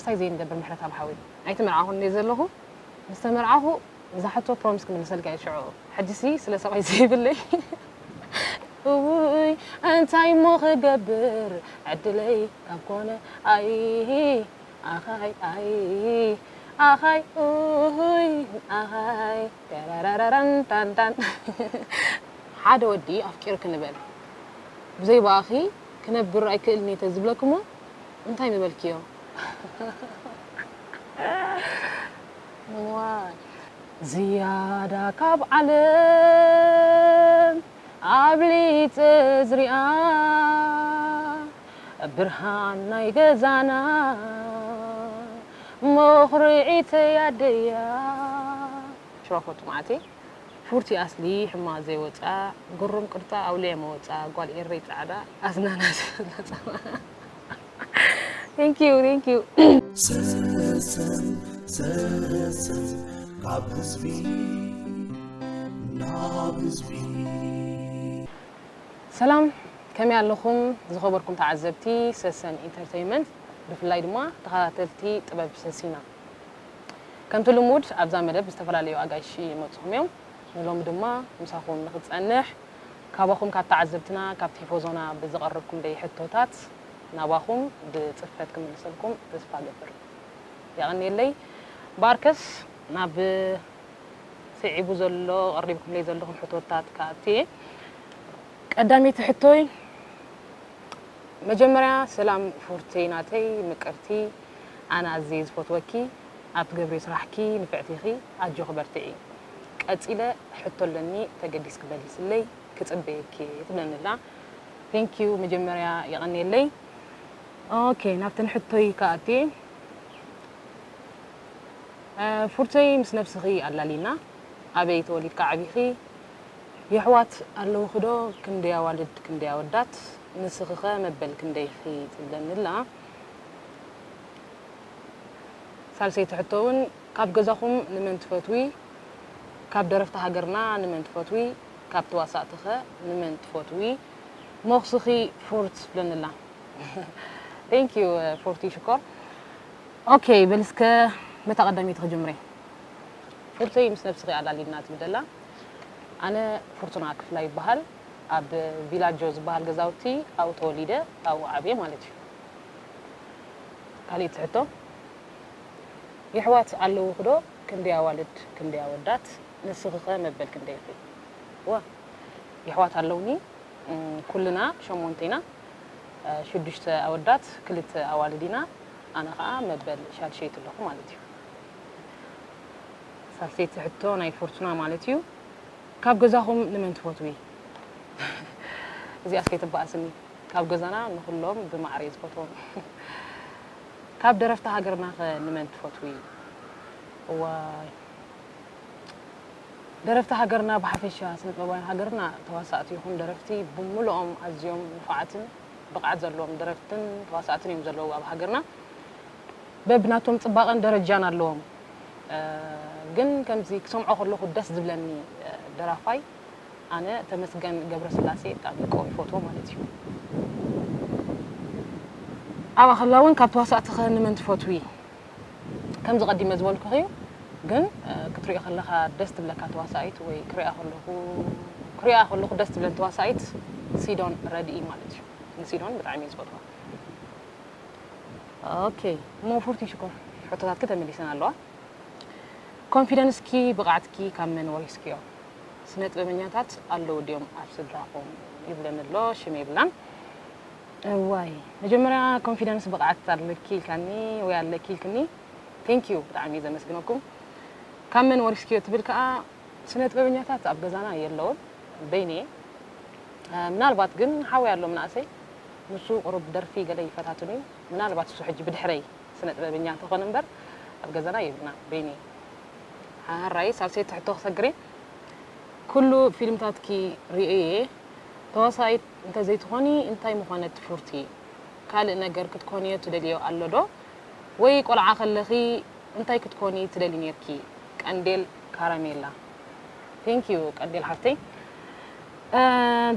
እንታይ ዘይንገብር ምሕረት ኣብ ሓወይ? ኣይተመርዓኹን እንደ ዘለኹ፣ ምስ ተመርዓኹ እዛ ሕቶ ፕሮሚስ ክምልሰልካ እየ ሽዑ። ሕጂሲ ስለ ሰብኣይ ዘይብለይ። እውይ፣ እንታይ እሞ ክገብር ዕድለይ ካብ ኮነ፣ ኣይ፣ ኣኻይ፣ ኣይ፣ ኣኻይ፣ እውይ፣ ኣኻይ፣ ተረረረረን ታንታን። ሓደ ወዲ ኣፍቂርኪ ንበል፣ ብዘይ ብኣኺ ክነብር ኣይክእልን እየ ተዝብለክሞ እንታይ ምበልክዮ? ዋይ። ዝያዳ ካብ ዓለም ኣብሊፀ ዝሪኣ፣ ብርሃን ናይ ገዛና መኹርዒተይ ኣደያ። ሽሮ ፈቱ መዓተይ። ፉርቲ ኣስሊ ሕማ ዘይወፃ፣ ግሩም ቅርፃ ኣውሊያ መወፃ፣ ጓል ኤረይ ፃዕዳ ኣስናና ዝፈለፃ። Thank you, thank you። ሰሰን ሰሰን ካብ ህዝቢ ናብ ህዝቢ። ሰላም፣ ከመይ ኣለኹም ዝኸበርኩም ተዓዘብቲ ሰሰን ኢንተርተይመንት፣ ብፍላይ ድማ ተኸታተልቲ ጥበብ ሰሲና? ከምቲ ልሙድ ኣብዛ መደብ ዝተፈላለዩ ኣጋይሽ ይመጽኹም እዮም። ንሎሚ ድማ ምሳኹም ንኽጸንሕ ካባኹም ካብ ተዓዘብትና ካብ ቲፎዞና ብዝቐርብ ክንደይ ሕቶታት ናባኹም ብጽፈት ክምልሰልኩም ተስፋ እገብር። የቐንየለይ። ባርከስ ናብ ስዒቡ ዘሎ ቀሪብኩምለይ ዘለኹም ሕቶታት ክኣቲ እየ። ቀዳመይቲ ሕቶይ፣ መጀመርያ ሰላም ፉርተይ ናተይ ምቅርቲ፣ ኣነ ኣዝየ ዝፈትወኪ፣ ኣብ ትገብርዮ ስራሕኪ ንፍዕቲ ኢኺ፣ ኣጆኺ በርትዒ። ቀጺለ ሕቶ ኣለኒ፣ ተገዲስኪ መልስለይ፣ ክጽበየኪ እየ ትብለኒ ኣላ። Thank you፣ መጀመርያ የቐንየለይ። ኦኬ፣ ናብተን ሕቶይ ክኣቲ እየ። ፉርተይ ምስ ነብስኺ ኣላሊና፣ ኣበይ ተወሊድካ ዓቢኺ? የሕዋት ኣለውኺ ዶ? ክንደይ ኣዋልድ ክንደይ ኣወዳት? ንስኺኸ መበል ክንደይ ኢኺ? ትብለኒ ኣላ። ሳልሰይቲ ሕቶ እውን፣ ካብ ገዛኹም ንመን ትፈትዊ? ካብ ደረፍቲ ሃገርና ንመን ትፈትዊ? ካብ ተዋሳእትኸ ንመን ትፈትዊ? ሞኽስኺ ፉርት ትብለኒ ኣላ። Thank you ፉርቲ ሽኮር። ኦኬ፣ በል እስከ በታ ቀዳመይቲ ክጅምረ። ፉርተይ ምስ ነብስኺ ኣላሊና ትብል ኣላ። ኣነ ፉርቱና ክፍላ ይበሃል። ኣብ ቪላጆ ዝበሃል ገዛውቲ ኣብኡ ተወሊደ፣ ኣብኡ ዓብየ ማለት እዩ። ካልኣይቲ ሕቶ፣ የሕዋት ኣለውኺ ዶ? ክንደይ ኣዋልድ ክንደይ ኣወዳት? ንስኺኸ መበል ክንደይ ኢኺ? እወ፣ የሕዋት ኣለውኒ። እም፣ ኩልና ሸሞንተ ኢና። እ፣ ሽዱሽተ ኣወዳት፣ ክልተ ኣዋልድ ኢና። ኣነ ኸኣ መበል ሻድሸይቲ ኣለኹ ማለት እዩ። ሳልሰይቲ ሕቶ ናይ ፎርቱና ማለት እዩ። ካብ ገዛኹም ንመን ትፈትዊ? እዚኣስ ከይትበኣስኒ። ካብ ገዛና ንኹሎም ብማዕረ እየ ዝፈትዎም። ካብ ደረፍቲ ሃገርናኸ ንመን ትፈትዊ? እዋይ። ደረፍቲ ሃገርና ብሓፈሻ፣ ስነ ጥበባውያን ሃገርና፣ ተዋሳእቲ ይኹን ደረፍቲ፣ ብምሉኦም ኣዝዮም ንፉዓትን ብቕዓት ዘለዎም ደረፍትን ተዋሳእትን እዮም ዘለዉ ኣብ ሃገርና። በብናቶም ጽባቐን ደረጃን ኣለዎም። እ፣ ግን ከምዚ ክሰምዖ ከለኹ ደስ ዝብለኒ፣ እ፣ ደራፋይ፣ ኣነ ተመስገን ገብረስላሴ ብጣዕሚ ቀው ይፈትዎ ማለት እዩ። ኣብ ኣኸላ እውን ካብ ተዋሳእትኸ ንመን ትፈትዊ? ከምዚ ቀዲመ ዝበልኩኺ እዩ፣ ግን፣ እ፣ ክትሪኦ ከለኻ ደስ ትብለካ ተዋሳኢት ወይ ክሪኣ ከለኹ፣ ክሪኣ ከለኹ ደስ ትብለን ተዋሳኢት ሲዶን ረድኢ ማለት እዩ። ንሲዶን ብጣዕሚ እየ ዝፈትዋ። ኦኬ፣ እሞ ፉርቲ ሽኮር፣ ሕቶታትኪ ተመሊሰን ኣለዋ። ኮንፊደንስኪ፣ ብቕዓትኪ ካብ መን ወሪስክዮ? ስነ ጥበበኛታት ኣለዉ ድዮም ኣብ ስድራኹም? ይብለኒ ኣሎ፣ ሽም የብላን። እዋይ፣ መጀመርያ ኮንፊደንስ ብቕዓት ኣለኪ ኢልካኒ ወይ ኣለኪ ኢልክኒ። ቴንክ ዩ፣ ብጣዕሚ እየ ዘመስግነኩም። ካብ መን ወሪስክዮ ትብል ከኣ፣ ስነ ጥበበኛታት ኣብ ገዛና የለውን፣ በይነየ። እ፣ ምናልባት ግን ሓወይ ኣሎ ምናእሰይ፣ ንሱ ቁሩብ ደርፊ ገለ ይፈታትን እዩ። ምናልባት እሱ ሕጂ ብድሕረይ ስነ ጥበበኛ እንተኾነ እምበር፣ ኣብ ገዛና የብልና፣ በይነየ። ሓራይ ሳልሰይቲ ሕቶ ክሰግር እየ። ኩሉ ፊልምታትኪ ርእየ፣ ተዋሳኢት እንተዘይትኾኒ እንታይ ምኾነት ፉርቲ? ካልእ ነገር ክትኮንዮ ትደልዮ ኣሎ ዶ? ወይ ቆልዓ ከለኺ እንታይ ክትኮኒ ትደሊ ኔርኪ? ቀንዴል ካራሜላ። ቴንክ ዩ ቀንዴል ሓፍተይ። እ፣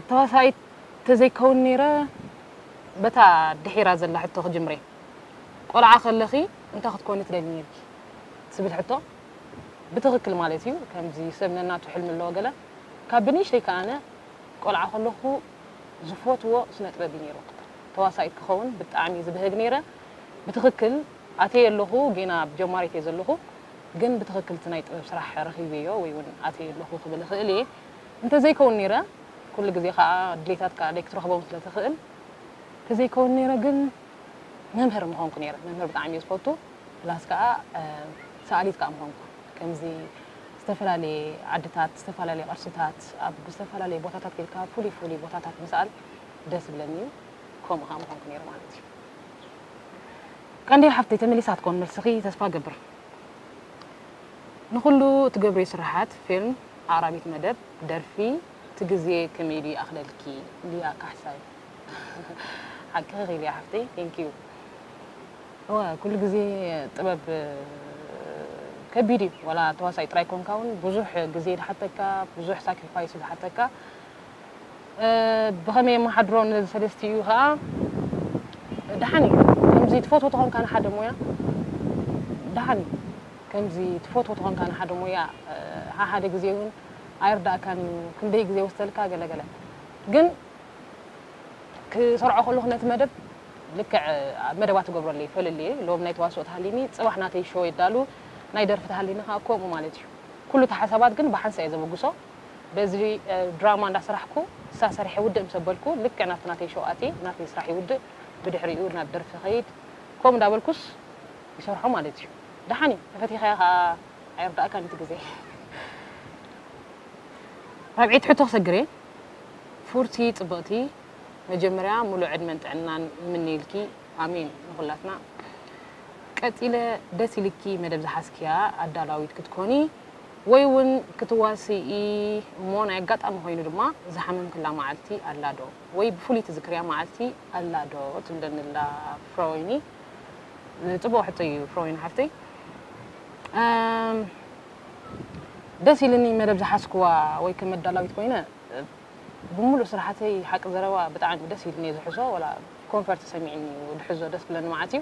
ተዋሳኢት ተዘይከውን ኔረ፣ በታ ድሒራ ዘላ ሕቶ ክጅምሬ። ቆልዓ ከለኺ እንታይ ክትኮኒ ትደሊ ነርኪ ትብል ሕቶ ብትኽክል ማለት እዩ። ከምዚ ሰብ ነናቱ ሕልሚ ኣለዎ ገለ። ካብ ብንእሽተይ ከኣ ኣነ ቆልዓ ከለኹ ዝፈትዎ ስነ ጥበብ እዩ ነይሩ። ተዋሳኢት ክኸውን ብጣዕሚ ዝብህግ ነይረ። ብትኽክል ኣትየ ኣለኹ፣ ጌና ጀማሪት እየ ዘለኹ፣ ግን ብትኽክል እቲ ናይ ጥበብ ስራሕ ረኺበዮ ወይ እውን ኣትየ ኣለኹ ክብል እኽእል እየ። እንተዘይከውን ነይረ፣ ኩሉ ግዜ ከዓ ድሌታትካ ደይ ክትረኽቦም ስለ ትኽእል፣ እንተዘይከውን ነይረ ግን መምህር ምኾንኩ ነይረ። መምህር ብጣዕሚ እየ ዝፈቱ፣ ፕላስ ከዓ ሰኣሊት ከዓ ምኾንኩ። ከምዚ ዝተፈላለየ ዓድታት፣ ዝተፈላለየ ቅርስታት፣ ኣብ ዝተፈላለየ ቦታታት ከይድካ ፍሉይ ፍሉይ ቦታታት ምስኣል ደስ ይብለኒ እዩ። ከምኡ ከዓ ምኾንኩ ነይረ ማለት እዩ። ቀንዴል ሓፍተይ ተመሊሳ ትኮን መልስኺ ተስፋ ገብር። ንኹሉ ትገብርዮ ስራሓት፣ ፊልም፣ ኣቕራቢት መደብ፣ ደርፊ፣ እቲ ግዜ ከመይ ድዩ ይኣኽለልኪ? ሊያ ካሕሳይ። ሓቅኺ ሊያ ሓፍተይ፣ thank you። እወ፣ ኩሉ ግዜ ጥበብ ከቢድ እዩ። ዋላ ተዋሳኢ ጥራይ ኮንካ እውን ብዙሕ ግዜ ዝሓተካ፣ ብዙሕ ሳክሪፋይስ እዩ ዝሓተካ። ብኸመይ የመሓድሮ ነዚ ሰለስቲኡ ኸዓ ደሓን እዩ። ከምዚ ትፈትዎ ተኾንካ ንሓደ ሞያ ደሓን እዩ። ከምዚ ትፈትዎ ተኾንካ ንሓደ ሞያ ሓሓደ ግዜ እውን ኣይርዳእካን እዩ። ክንደይ ግዜ ወስደልካ ገለ ገለ ግን ክሰርዖ ከለኹ ነቲ መደብ ልክዕ መደባት ትገብረለይ ይፈልል እየ። ሎም ናይ ተዋስኦ ተሃሊኒ ፅባሕ ናተይ ሾው የዳሉ ናይ ደርፊ ተሃሊኒ ከዓ ከምኡ ማለት እዩ። ኩሉ እቲ ሓሳባት ግን ብሓንሳ እየ ዘበግሶ። በዚ ድራማ እንዳሰራሕኩ እሳ ሰሪሐ ውድእ ምስ ኣበልኩ ልክዕ ናብቲ ናተይ ሸው ኣትየ ናተይ ስራሕ ይውድእ፣ ብድሕሪኡ ናብ ደርፊ ኸይድ። ከምኡ እንዳበልኩስ ይሰርሖ ማለት እዩ። ደሓን እዩ፣ ተፈቲኻያ ኸዓ ኣይርዳእካን እቲ ግዜ። ራብዒት ሕቶ ክሰግር እየ። ፉርቲ ጽብቕቲ፣ መጀመርያ ሙሉእ ዕድመን ጥዕናን ይምነየልኪ። ኣሜን ንኹላትና። ቀጺለ ደስ ኢልኪ መደብ ዝሓዝክያ ኣዳላዊት ክትኮኒ ወይ እውን ክትዋስኢ እሞ ናይ ኣጋጣሚ ኮይኑ ድማ ዝሓመምክላ መዓልቲ ኣላ ዶ? ወይ ብፍሉይ ትዝክርያ መዓልቲ ኣላ ዶ? ትብለኒ ኣላ ፍሮይኒ። ጽቡቕ ሕቶ እዩ ፍሮይኒ ሓፍተይ። ኣም፣ ደስ ኢልኒ መደብ ዝሓዝክዋ ወይ ከም ኣዳላዊት ኮይነ ብምሉእ ስራሓተይ ሓቂ ዘረባ ብጣዕሚ ደስ ኢልኒ እየ ዝሕዞ። ወላ ኮንፈርት ሰሚዕኒ እዩ ድሕዞ ደስ ብለኒ መዓት እዩ።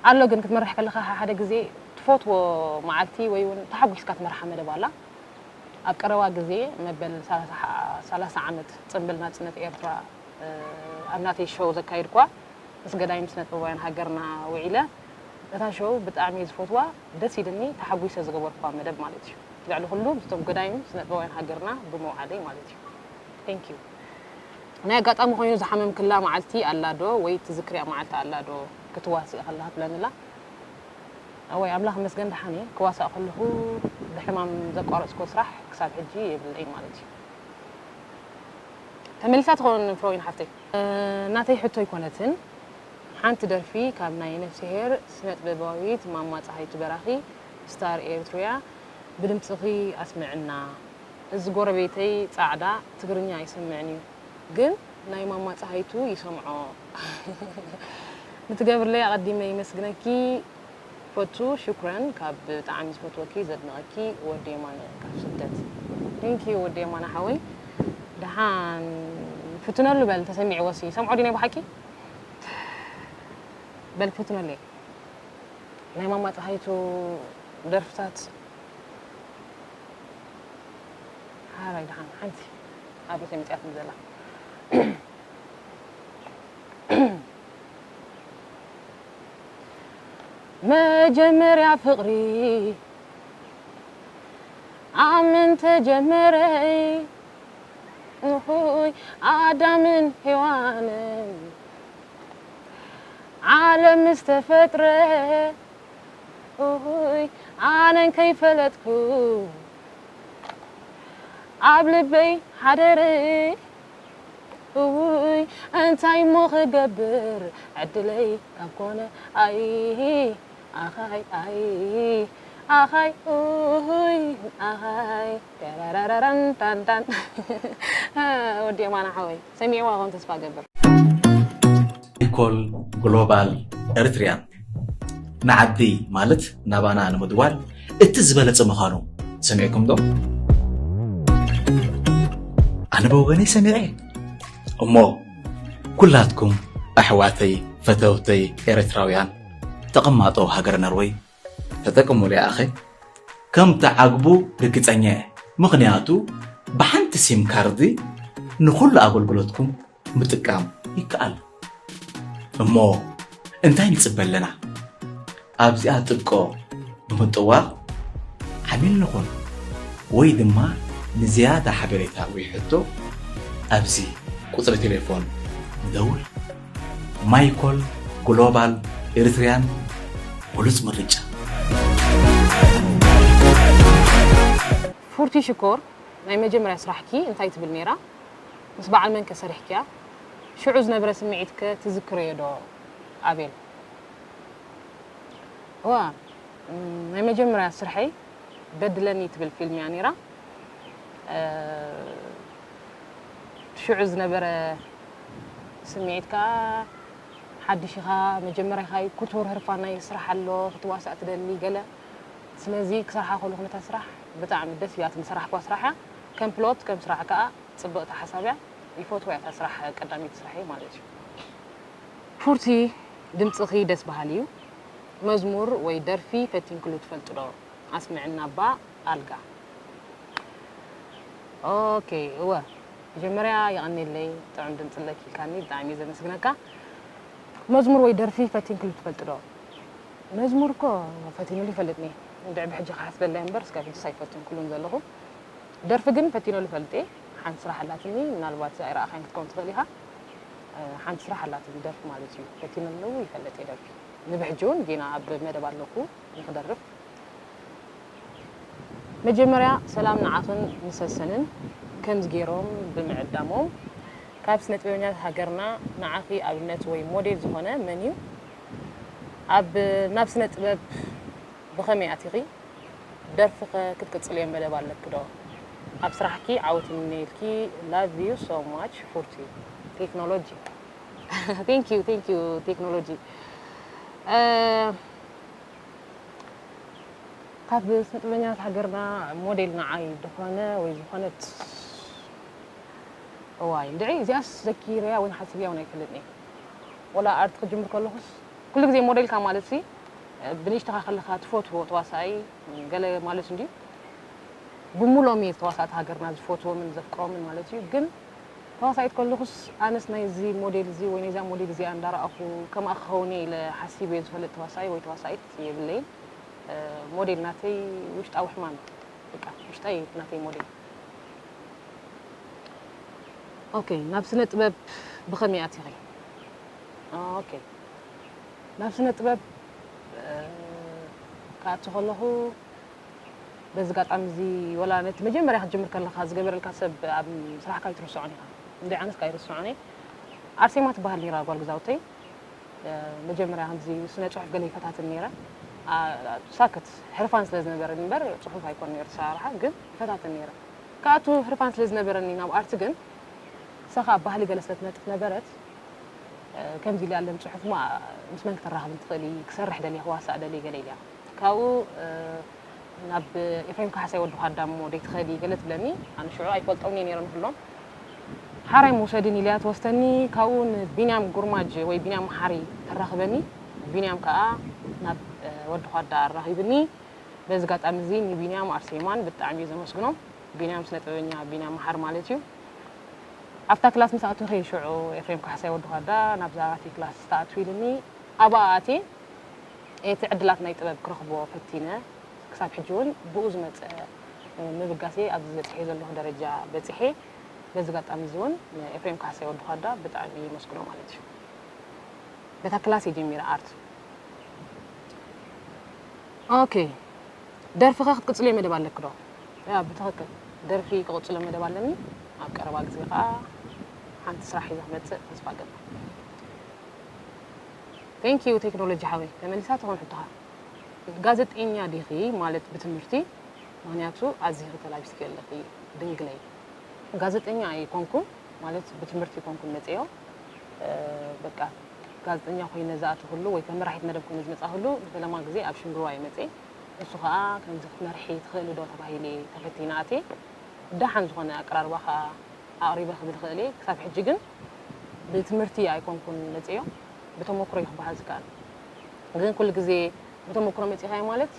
ኣሎ ግን ክትመርሕ ከለኻ ሓደ ግዜ ትፈትዎ መዓልቲ ወይ እውን ተሓጒስካ ትመርሓ መደብ ኣላ። ኣብ ቀረባ ግዜ መበል ሰላሳ ዓመት ጽንብል ናጽነት ኤርትራ ኣብ ናተይ ሾው ዘካየድኳ ምስ ገዳይም ስነ ጥበባውያን ሃገርና ውዒለ። እታ ሾው ብጣዕሚ እየ ዝፈትዋ፣ ደስ ኢልኒ፣ ተሓጒሰ ዝገበርኳ መደብ ማለት እዩ። ልዕሊ ኩሉ ምስቶም ገዳይም ስነ ጥበባውያን ሃገርና ብምውዓለይ ማለት እዩ። Thank you። ናይ ኣጋጣሚ ኮይኑ ዝሓመምክላ መዓልቲ ኣላ ዶ ወይ ትዝክርያ መዓልቲ ኣላ ዶ ክትዋስእ ከለኻ ትብለንላ? ኣወይ ኣምላኽ መስገን ደሓን እየ። ክዋሳእ ከለኹ ብሕማም ዘቋረጽኮ ስራሕ ክሳብ ሕጂ የብለይ ማለት እዩ። ተመሊሳ ትኸውን ፍሮይን ሓፍተይ። ናተይ ሕቶ ኣይኮነትን። ሓንቲ ደርፊ ካብ ናይ ነፍስሄር ስነ ጥበባዊት ማማ ፀሃይቱ በራኺ ስታር ኤርትሪያ ብድምፅኺ ኣስምዕና። እዚ ጎረቤተይ ፃዕዳ ትግርኛ ኣይሰምዕን እዩ ግን ናይ ማማ ፀሃይቱ ይሰምዖ። ንትገብርለይ ኣቐዲመ ይመስግነኪ። ፈቱ ሽኩረን ካብ ብጣዕሚ ዝፈትወኪ ዘድንቐኪ ወዲ የማነ ካብ ስደት። Thank you ወዲ የማነ ሓወይ። ደሓን ፍትነሉ በል ተሰሚዕዎ ሲ ሰምዖ ድዩ ናይ ብሓቂ? በል ፍትነሉ ናይ ማማ ፀሃይቱ ደርፍታት ሓራይ ደሓን ሓንቲ ኣብ ርእሰይ መፅያትኒ ዘላ። መጀመርያ ፍቕሪ ኣምን ተጀመረ። እኹይ ኣዳምን ሄዋንን ዓለም ምስ ተፈጥረ። እኹይ ኣነን ከይፈለጥኩ ኣብ ልበይ ሓደረ። እውይ እንታይ እሞ ክገብር ዕድለይ ካብ ኮነ። ኣይ ኣኻይ ኣይ ኣኻይ እውይ ኣኻይ። ተራራራራን ታንታን። ወዲ የማነ ሓወይ ሰሚዕዋ ኾን ተስፋ ገብር። ኢኮል ግሎባል ኤርትሪያን ንዓዲ ማለት ናባና ንምድዋል እቲ ዝበለጸ ምዃኑ ሰሚዕኩም ዶ? ኣነ ብወገነይ ሰሚዐ እሞ ኩላትኩም ኣሕዋተይ ፈተውተይ ኤርትራውያን ተቐማጦ ሃገረ ነርወይ፣ ተጠቀሙሉ ይኣኸ። ከም ትዓግቡ ርግጸኛ እየ፣ ምኽንያቱ ብሓንቲ ሲም ካርዲ ንኹሉ ኣገልግሎትኩም ምጥቃም ይከኣል። እሞ እንታይ ንጽበ ኣለና? ኣብዚኣ ጥብቆ ብምጥዋቕ ዓሚል ንኹን፣ ወይ ድማ ንዝያዳ ሓበሬታ ወይ ሕቶ ኣብዚ ቁጽሪ ቴሌፎን ንደውል። ማይኮል ግሎባል ኤሪትሪያን ብሉጽ ምርጫ። ፉርቲ ሽኮር፣ ናይ መጀመርያ ስራሕኪ እንታይ ትብል ነይራ? ምስ በዓል መን ከ ሰሪሕክያ? ሽዑ ዝነበረ ስምዒትከ ትዝክርዮ ዶ? ኣቤል። እዋ፣ እም፣ ናይ መጀመርያ ስርሐይ በድለኒ ትብል ፊልም እያ ነይራ። እ፣ ሽዑ ዝነበረ ስምዒት ከኣ ሓድሽ ኢኻ፣ መጀመርያኻ እዩ፣ ክቱር ህርፋናይ ስራሕ ኣሎ፣ ክትዋሳእ ትደሊ ገለ። ስለዚ ክሰርሓ ከለኹ ነታ ስራሕ ብጣዕሚ ደስ ኢላትኒ ዝሰራሕክዋ ስራሕ እያ። ከም ፕሎት፣ ከም ስራሕ ከኣ ጽብቕቲ ሓሳብ እያ። ይፈትዋ እያ እታ ስራሕ፣ ቀዳመይቲ ስራሐይ ማለት እዩ። ፉርቲ፣ ድምጽኺ ደስ በሃሊ እዩ። መዝሙር ወይ ደርፊ ፈቲንክሉ ትፈልጢ ዶ? ኣስምዕና እባ ኣልጋ። ኦኬ፣ እወ። መጀመርያ የቐንየለይ፣ ጥዑም ድምጺ ኣለኪ ኢልካኒ፣ ብጣዕሚ እየ ዘመስግነካ። መዝሙር ወይ ደርፊ ፈቲንክሉ ትፈልጢ ዶ? መዝሙር እኮ ፈቲንሉ ይፈልጥኒ። እንድዒ ብሕጂ ክሓስበላ እምበር፣ እስካብ ሕጂስ ኣይፈተንኩሉን ዘለኹ። ደርፊ ግን ፈቲነሉ እፈልጥ እየ። ሓንቲ ስራሕ ኣላትኒ፣ ምናልባት ኣይረኣኻያን ክትከውን ትኽእል ኢኻ። እ፣ ሓንቲ ስራሕ ኣላትኒ፣ ደርፊ ማለት እዩ። ፈቲነሉ ይፈልጥ እየ ደርፊ። ንብሕጂ እውን ጌና ኣብ መደብ ኣለኹ ንኽደርፍ። መጀመርያ ሰላም ንዓኽን ንሰሰንን፣ ከምዚ ገይሮም ብምዕዳሞም። ካብ ስነ ጥበበኛታት ሃገርና ንዓኺ ኣብነት ወይ ሞዴል ዝኾነ መን እዩ? ኣብ፣ ናብ ስነ ጥበብ ብኸመይ ኣቲኺ? ደርፊኸ ክትቅጽልዮ መደብ ኣለኪ ዶ? ኣብ ስራሕኪ ዓወት ይምነየልኪ። Love you so much ፉርቲ። ቴክኖሎጂ። Thank you፣ thank you ቴክኖሎጂ። እ፣ ካብ ስነ ጥበበኛታት ሃገርና ሞዴል ንዓይ ዝኾነ ወይ ዝኾነት፣ እዋይ፣ እንድዒ እዚኣስ ዘኪረያ ወይ ሓሲበያ እውን ኣይፈልጥን እየ። ወላ ኣርት ክጅምር ከለኹስ፣ ኩሉ ግዜ ሞዴልካ ማለት ሲ፣ ብንእሽተኻ ከለኻ ትፈትዎ ተዋሳኣይ ገለ ማለት እንድዩ። ብምሎም እየ ተዋሳእቲ ሃገርና ዝፈትዎምን ዘፍቅሮምን ማለት እዩ። ግን ተዋሳኢት ከለኹስ ኣነስ ናይዚ ሞዴል እዚ ወይ ናይዛ ሞዴል እዚኣ እንዳረኣኹ ከምኣ ክኸውን እየ ኢለ ሓሲበ ዝፈልጥ ተዋሳኣይ ወይ ተዋሳኢት የብለይን። እ፣ ሞዴል ናተይ ውሽጣዊ ሕማም፣ በቃ ውሽጠይ ናተይ ሞዴል። ኦኬ፣ ናብ ስነ ጥበብ ብኸመይ ኣቲኺ? ኦኬ፣ ናብ ስነ ጥበብ፣ እ፣ ክኣቱ ከለኹ፣ በዚ ኣጋጣሚ እዚ፣ ወላ ነቲ መጀመርያ ክትጅምር ከለኻ ዝገበረልካ ሰብ ኣብ ስራሕካ ኣይትርስዖን ኢኻ። እንድዒ ኣነስ ከኣ ኣይርስዖን እየ። ኣርሴማ ትበሃል ነይራ ጓል ገዛውተይ። እ፣ መጀመርያ ከምዚ ስነ ጽሑፍ ገለ ይፈታትን ነይረ። ኣ፣ ሳክት ሕርፋን ስለ ዝነበረኒ እምበር ጽሑፍ ኣይኮን ነይሩ ኣሰራርሓ፣ ግን ይፈታትን ነይረ። ክኣቱ ሕርፋን ስለ ዝነበረኒ ናብ ኣርት ግን፣ ንሳ ከኣ ባህሊ ገለ ስለ ትነጥፍ ነበረት፣ እ፣ ከምዚ ኢለ ኣለም ጽሑፍ እሞ ምስ መን ክተራኽብን ትኽእሊ፣ ክሰርሕ ደልየ፣ ክዋሳእ ደልየ ገለ ኢልያ። ካብኡ፣ እ፣ ናብ ኤፍሬም ካሕሳይ ወዲ ኳዳ እሞ ደይትኸዲ ገለ ትብለኒ። ኣነ ሽዑ ኣይፈልጦምን እየ ነይረ ንኹሎም። ሓራይ ምውሰድን ኢልያ ትወስደኒ። ካብኡ ንቢንያም ጉርማጅ ወይ ቢንያም መሓሪ ተራኽበኒ። ቢንያም ከኣ ናብ፣ እ፣ ወዲ ኳዳ ኣራኺብኒ። በዚ ኣጋጣሚ እዚ ንቢንያም ኣርሴማን ብጣዕሚ እየ ዘመስግኖም። ቢንያም ስነ ጥበበኛ ቢንያም መሓሪ ማለት እዩ። ኣብታ ክላስ ምስ ኣተኹ እየ ሽዑ ኤፍሬም ካሕሳይ ወዲ ኳዳ ናብዛ ኣራተይ ክላስ ተኣትው ኢሉኒ። ኣብኣ ኣትየ እቲ ዕድላት ናይ ጥበብ ክረኽቦ ፈቲነ። ክሳብ ሕጂ እውን ብኡ ዝመጸ ምብጋሰይ ኣብዚ በጺሐ ዘለኹ ደረጃ በጺሐ። በዚ ኣጋጣሚ እዚ እውን ንኤፍሬም ካሕሳይ ወዲ ኳዳ ብጣዕሚ የመስግኖ ማለት እዩ። በታ ክላስ እየ ጀሚረ ኣርት። ኦኬ፣ ደርፊ ኸ ክትቅጽልዮ መደብ ኣለኪ ዶ? ያ፣ ብትኽክል ደርፊ ክቕጽሎ መደብ ኣለኒ። ኣብ ቀረባ ግዜ ኸኣ ሓንቲ ስራሕ ሒዘ ክመጽእ ተስፋ እገብር። Thank you ቴክኖሎጂ ሓወይ፣ ተመሊሳ ትኾን ሕቶኻ። ጋዜጠኛ ዲኺ ማለት ብትምህርቲ? ምኽንያቱ ኣዚኺ ተላቢስኪ ኣለኺ ድንግለይ። ጋዜጠኛ ኣይኮንኩን፣ ማለት ብትምህርቲ ኣይኮንኩን መፅዮ። እ፣ በቃ ጋዜጠኛ ኮይነ ዝኣተኹሉ ወይ ከም መራሒት መደብ ኮይነ ዝመፃኹሉ ንፈለማ ግዜ ኣብ ሽንግርዋ እየ መፅየ። እሱ ኸዓ ከምዚ ክትመርሒ ትኽእሊ ዶ ተባሂለ ተፈቲነ ኣትየ። ደሓን ዝኾነ ኣቀራርባ ኸዓ ኣቕሪበ ክብል እኽእል እየ። ክሳብ ሕጂ ግን ብትምህርቲ ኣይኮንኩን መፅዮ፣ ብተመክሮ እዩ ክበሃል ዝከኣል። ግን ኩሉ ግዜ ብተመክሮ መጺኻዮ ማለት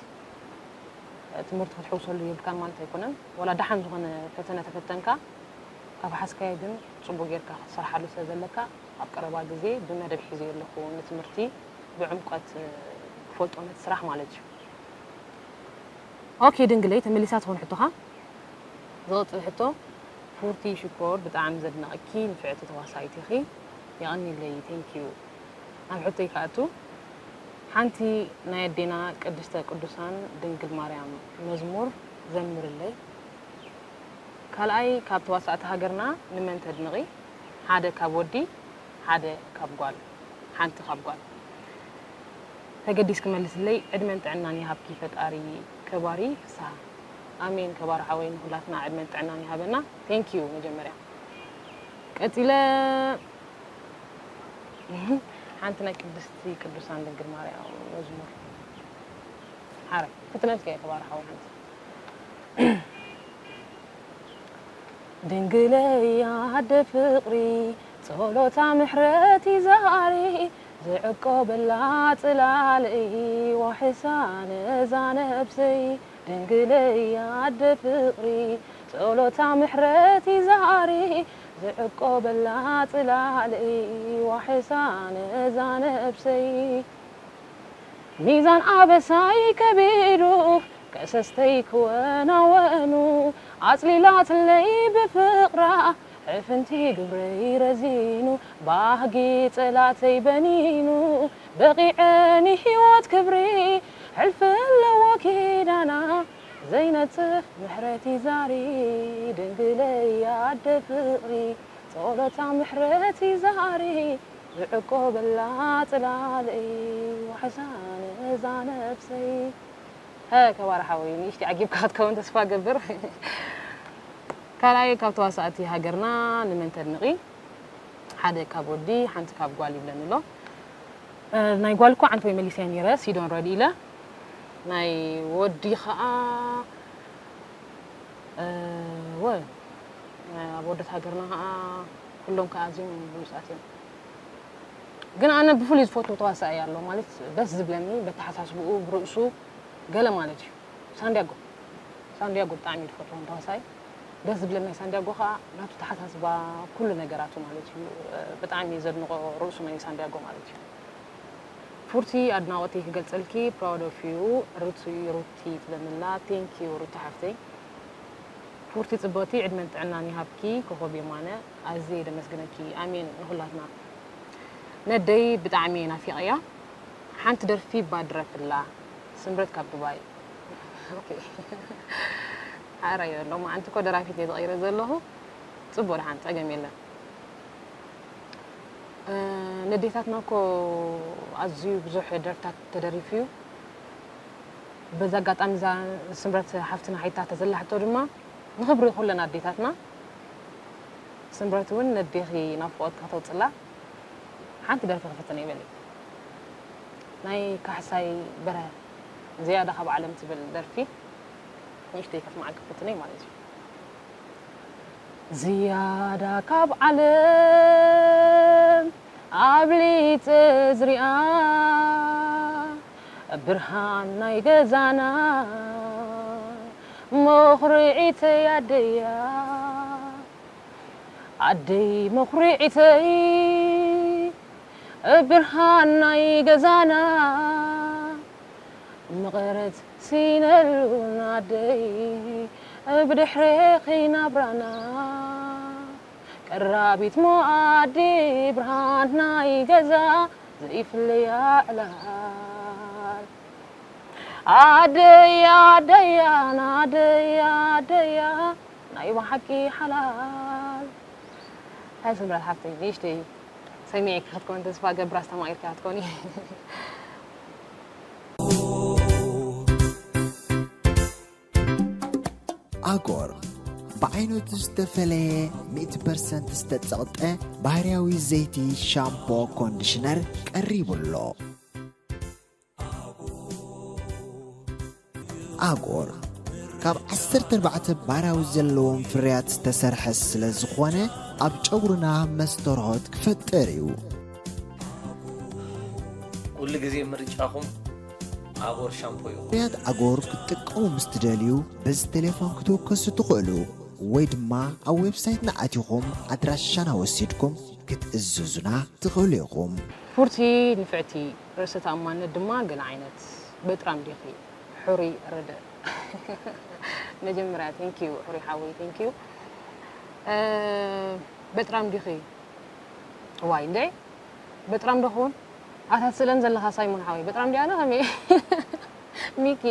ትምህርቲ ክትሕውሰሉ የብልካን ማለት ኣይኮነን። ዋላ ደሓን ዝኾነ ፈተነ ተፈተንካ፣ ካብ ሓዝካዮ ግን ጽቡቕ ጌርካ ክትሰርሓሉ ስለ ዘለካ፣ ኣብ ቀረባ ግዜ ብመደብ ሒዘዮ ኣለኹ ንትምህርቲ ብዕምቆት ክፈልጦ ነቲ ስራሕ ማለት እዩ። ኦኬ ድንግለይ፣ ተመሊሳ ትኾን ሕቶኻ? ዝቕጽል ሕቶ፣ ፉርቲ ሽኮር፣ ብጣዕሚ ዘድንቐኪ ንፍዕቲ ተዋሳኢት ኢኺ። የቐንየለይ፣ thank you። ናብ ሕቶይ ክኣቱ፣ ሓንቲ ናይ ኣዴና ቅድስተ ቅዱሳን ድንግል ማርያም መዝሙር ዘምርለይ። ካልኣይ፣ ካብ ተዋሳእቲ ሃገርና ንመን ተድንቒ? ሓደ ካብ ወዲ፣ ሓደ ካብ ጓል፣ ሓንቲ ካብ ጓል። ተገዲስኪ መልስለይ፣ ዕድመን ጥዕናን ይሃብኪ ፈጣሪ። ከባሪ ፍስሃ። ኣሜን። ከባሪ ሓወይ ንኹላትና ዕድመን ጥዕናን ይሃበና። Thank you መጀመርያ። ቀጺለ ሓንቲ ናይ ቅድስቲ ቅዱሳን ድንግል ማርያም መዝሙር። ሓራይ ፍትነትኪ እየ ከባሪ ሓወይ ሓንቲ። ድንግለይ ኣደ ፍቕሪ፣ ጸሎታ ምሕረት ይዛሪ፣ ዝዕቆበላ ጽላልይ፣ ዋሕሳ ነዛ ነብሰይ። ድንግለይ ኣደ ፍቕሪ፣ ጸሎታ ምሕረት ይዛሪ፣ ዝዕቆበላ ጽላልይ፣ ዋሕሳ ነዛ ነብሰይ። ሚዛን ኣበሳይ ከቢዱ፣ ከሰስተይ ክወናወኑ፣ ኣጽሊላትለይ ብፍቕራ፣ ሕፍንቲ ግብረይ ረዚኑ፣ ባህጊ ጸላተይ በኒኑ፣ በቒዐ ንህይወት ክብሪ፣ ሕልፊ ኣለዎ ኪዳና፣ ዘይነጽፍ ምሕረት ይዛሪ፣ ድንግለይ ኣደ ፍቕሪ፣ ጸሎታ ምሕረት ይዛሪ፣ ዝዕቆበላ ጽላልይ፣ ዋሕሳ ነዛ ነብሰይ። ሀ፣ ከባሪ ሓወይ፣ ንእሽተይ ዓጊብካ ክትከውን ተስፋ እገብር። ካልኣይ፣ ካብ ተዋሳእቲ ሃገርና ንመን ተድንቒ? ሓደ ካብ ወዲ፣ ሓንቲ ካብ ጓል ይብለኒ ኣሎ። እ፣ ናይ ጓል እኮ ዓንተወይ መሊሰያ ነይረ፣ ሲዶን ረድ ኢለ። ናይ ወዲ ኸኣ፣ እ፣ ወ-፣ ኣብ ወደት ሃገርና ኸኣ ኩሎም ከኣ ኣዝዮም ብሉጻት እዮም። ግን ኣነ ብፍሉይ ዝፈትዎ ተዋሳኣይ ኣሎ፣ ማለት ደስ ዝብለኒ በተሓሳስብኡ፣ ብርእሱ ገለ ማለት እዩ። ሳንዲያጎ፣ ሳንዲያጎ ብጣዕሚ እዩ ዝፈትዎም ተዋሳኣይ። ደስ ዝብለኒ ናይ ሳንዲያጎ ኸኣ ናቱ ተሓሳስባ፣ ኩሉ ነገራቱ ማለት እዩ። ብጣዕሚ እየ ዘድንቖ ርእሱ ናይ ሳንዲያጎ ማለት እዩ። ፉርቲ ኣድናቖተይ ክገልጸልኪ፣ proud of you። ሩቲ፣ ሩቲ ትብለንላ። Thank you ሩቲ ሓፍተይ። ፉርቲ ጽብቕቲ፣ ዕድመን ጥዕናን ይሃብኪ። ኮኾብ የማነ፣ ኣዝየ ደመስግነኪ። ኣሜን ንኹላትና። ነደይ ብጣዕሚ እየ ናፊቐያ። ሓንቲ ደርፊ እባ ድረፍላ። ስምረት ካብ ዱባይ። ኦኬ። ሓራይ ኣሎ፣ መዓንቲ እኮ ደራፊት እየ ተቐይረ ዘለኹ። ጽቡቕ፣ ደሓን፣ ጸገም የለን። እ፣ ነዴታትና እኮ ኣዝዩ ብዙሕ ደርፍታት ተደሪፉ እዩ። በዚ ኣጋጣሚ እዛ ስምረት ሓፍትና ሓቲታቶ ዘላ ሕቶ ድማ ንኽብሪ ኩለን ኣዴታትና፣ ስምረት እውን ነዴኺ ናፍቖት ከተውፅላ ሓንቲ ደርፊ ክፍትን ይበል። ናይ ካሕሳይ በርሀ ዝያዳ ካብ ዓለም ትብል ደርፊ ንእሽተይ ከስምዓኪ ክፍትን እዩ ማለት እዩ። ዝያዳ ካብ ዓለም ኣብሊጸ ዝሪኣ፣ ብርሃን ናይ ገዛና መኹርዒተይ ኣደያ። ኣደይ መኹርዒተይ፣ ብርሃን ናይ ገዛና፣ መቐረት ሲነሉን ኣደይ፣ ብድሕሬኺ ናብራና። ቀራቢት መኣዲ፣ ብርሃን ናይ ገዛ፣ ዘይፍለያ ዕላል። ኣደይ ኣደያ፣ ናደይ ኣደያ፣ ናይ ብሓቂ ሓላል። ሃይ ስምረት ሓፍተይ፣ ንእሽተይ ሰሚዐኪ ክትኮን ተስፋ እገብር፣ ኣስተማቒርኪ ክትኮኒ። ኣጎር ብዓይነቱ ዝተፈለየ ሚእቲ ፐርሰንት ዝተጸቕጠ ባህርያዊ ዘይቲ ሻምፖ ኮንዲሽነር ቀሪቡ ኣሎ። ኣጎር ካብ ዓሰርተ ኣርባዕተ ባህርያዊ ዘለዎም ፍርያት ዝተሰርሐ ስለ ዝኾነ ኣብ ጨጉርና መስተርሆት ክፈጥር እዩ። ኩሉ ግዜ ምርጫኹም ኣጎር ሻምፖ ይኹን። ፍርያት ኣጎር ክትጥቀሙ ምስ ትደልዩ፣ በዚ ቴሌፎን ክትውከሱ ትኽእሉ፣ ወይ ድማ ኣብ ዌብሳይትና ኣቲኹም ኣድራሻና ወሲድኩም ክትእዝዙና ትኽእሉ ኢኹም። ፉርቲ ንፍዕቲ፣ ርእሰ ተኣማንነት ድማ ገለ ዓይነት። በጥራም ዲኺ? ሕሩይ ርድእ። መጀመርያ ቴንኪዩ ሕሩይ ሓወይ፣ ቴንኪዩ። በጥራም ዲኺ? ዋይ እንዴ፣ በጥራም ዶ ክውን? ኣታ ትስእለን ዘለኻ ሳይሞን ሓወይ፣ በጥራም ዲያና ከመይ? ሚኪ፣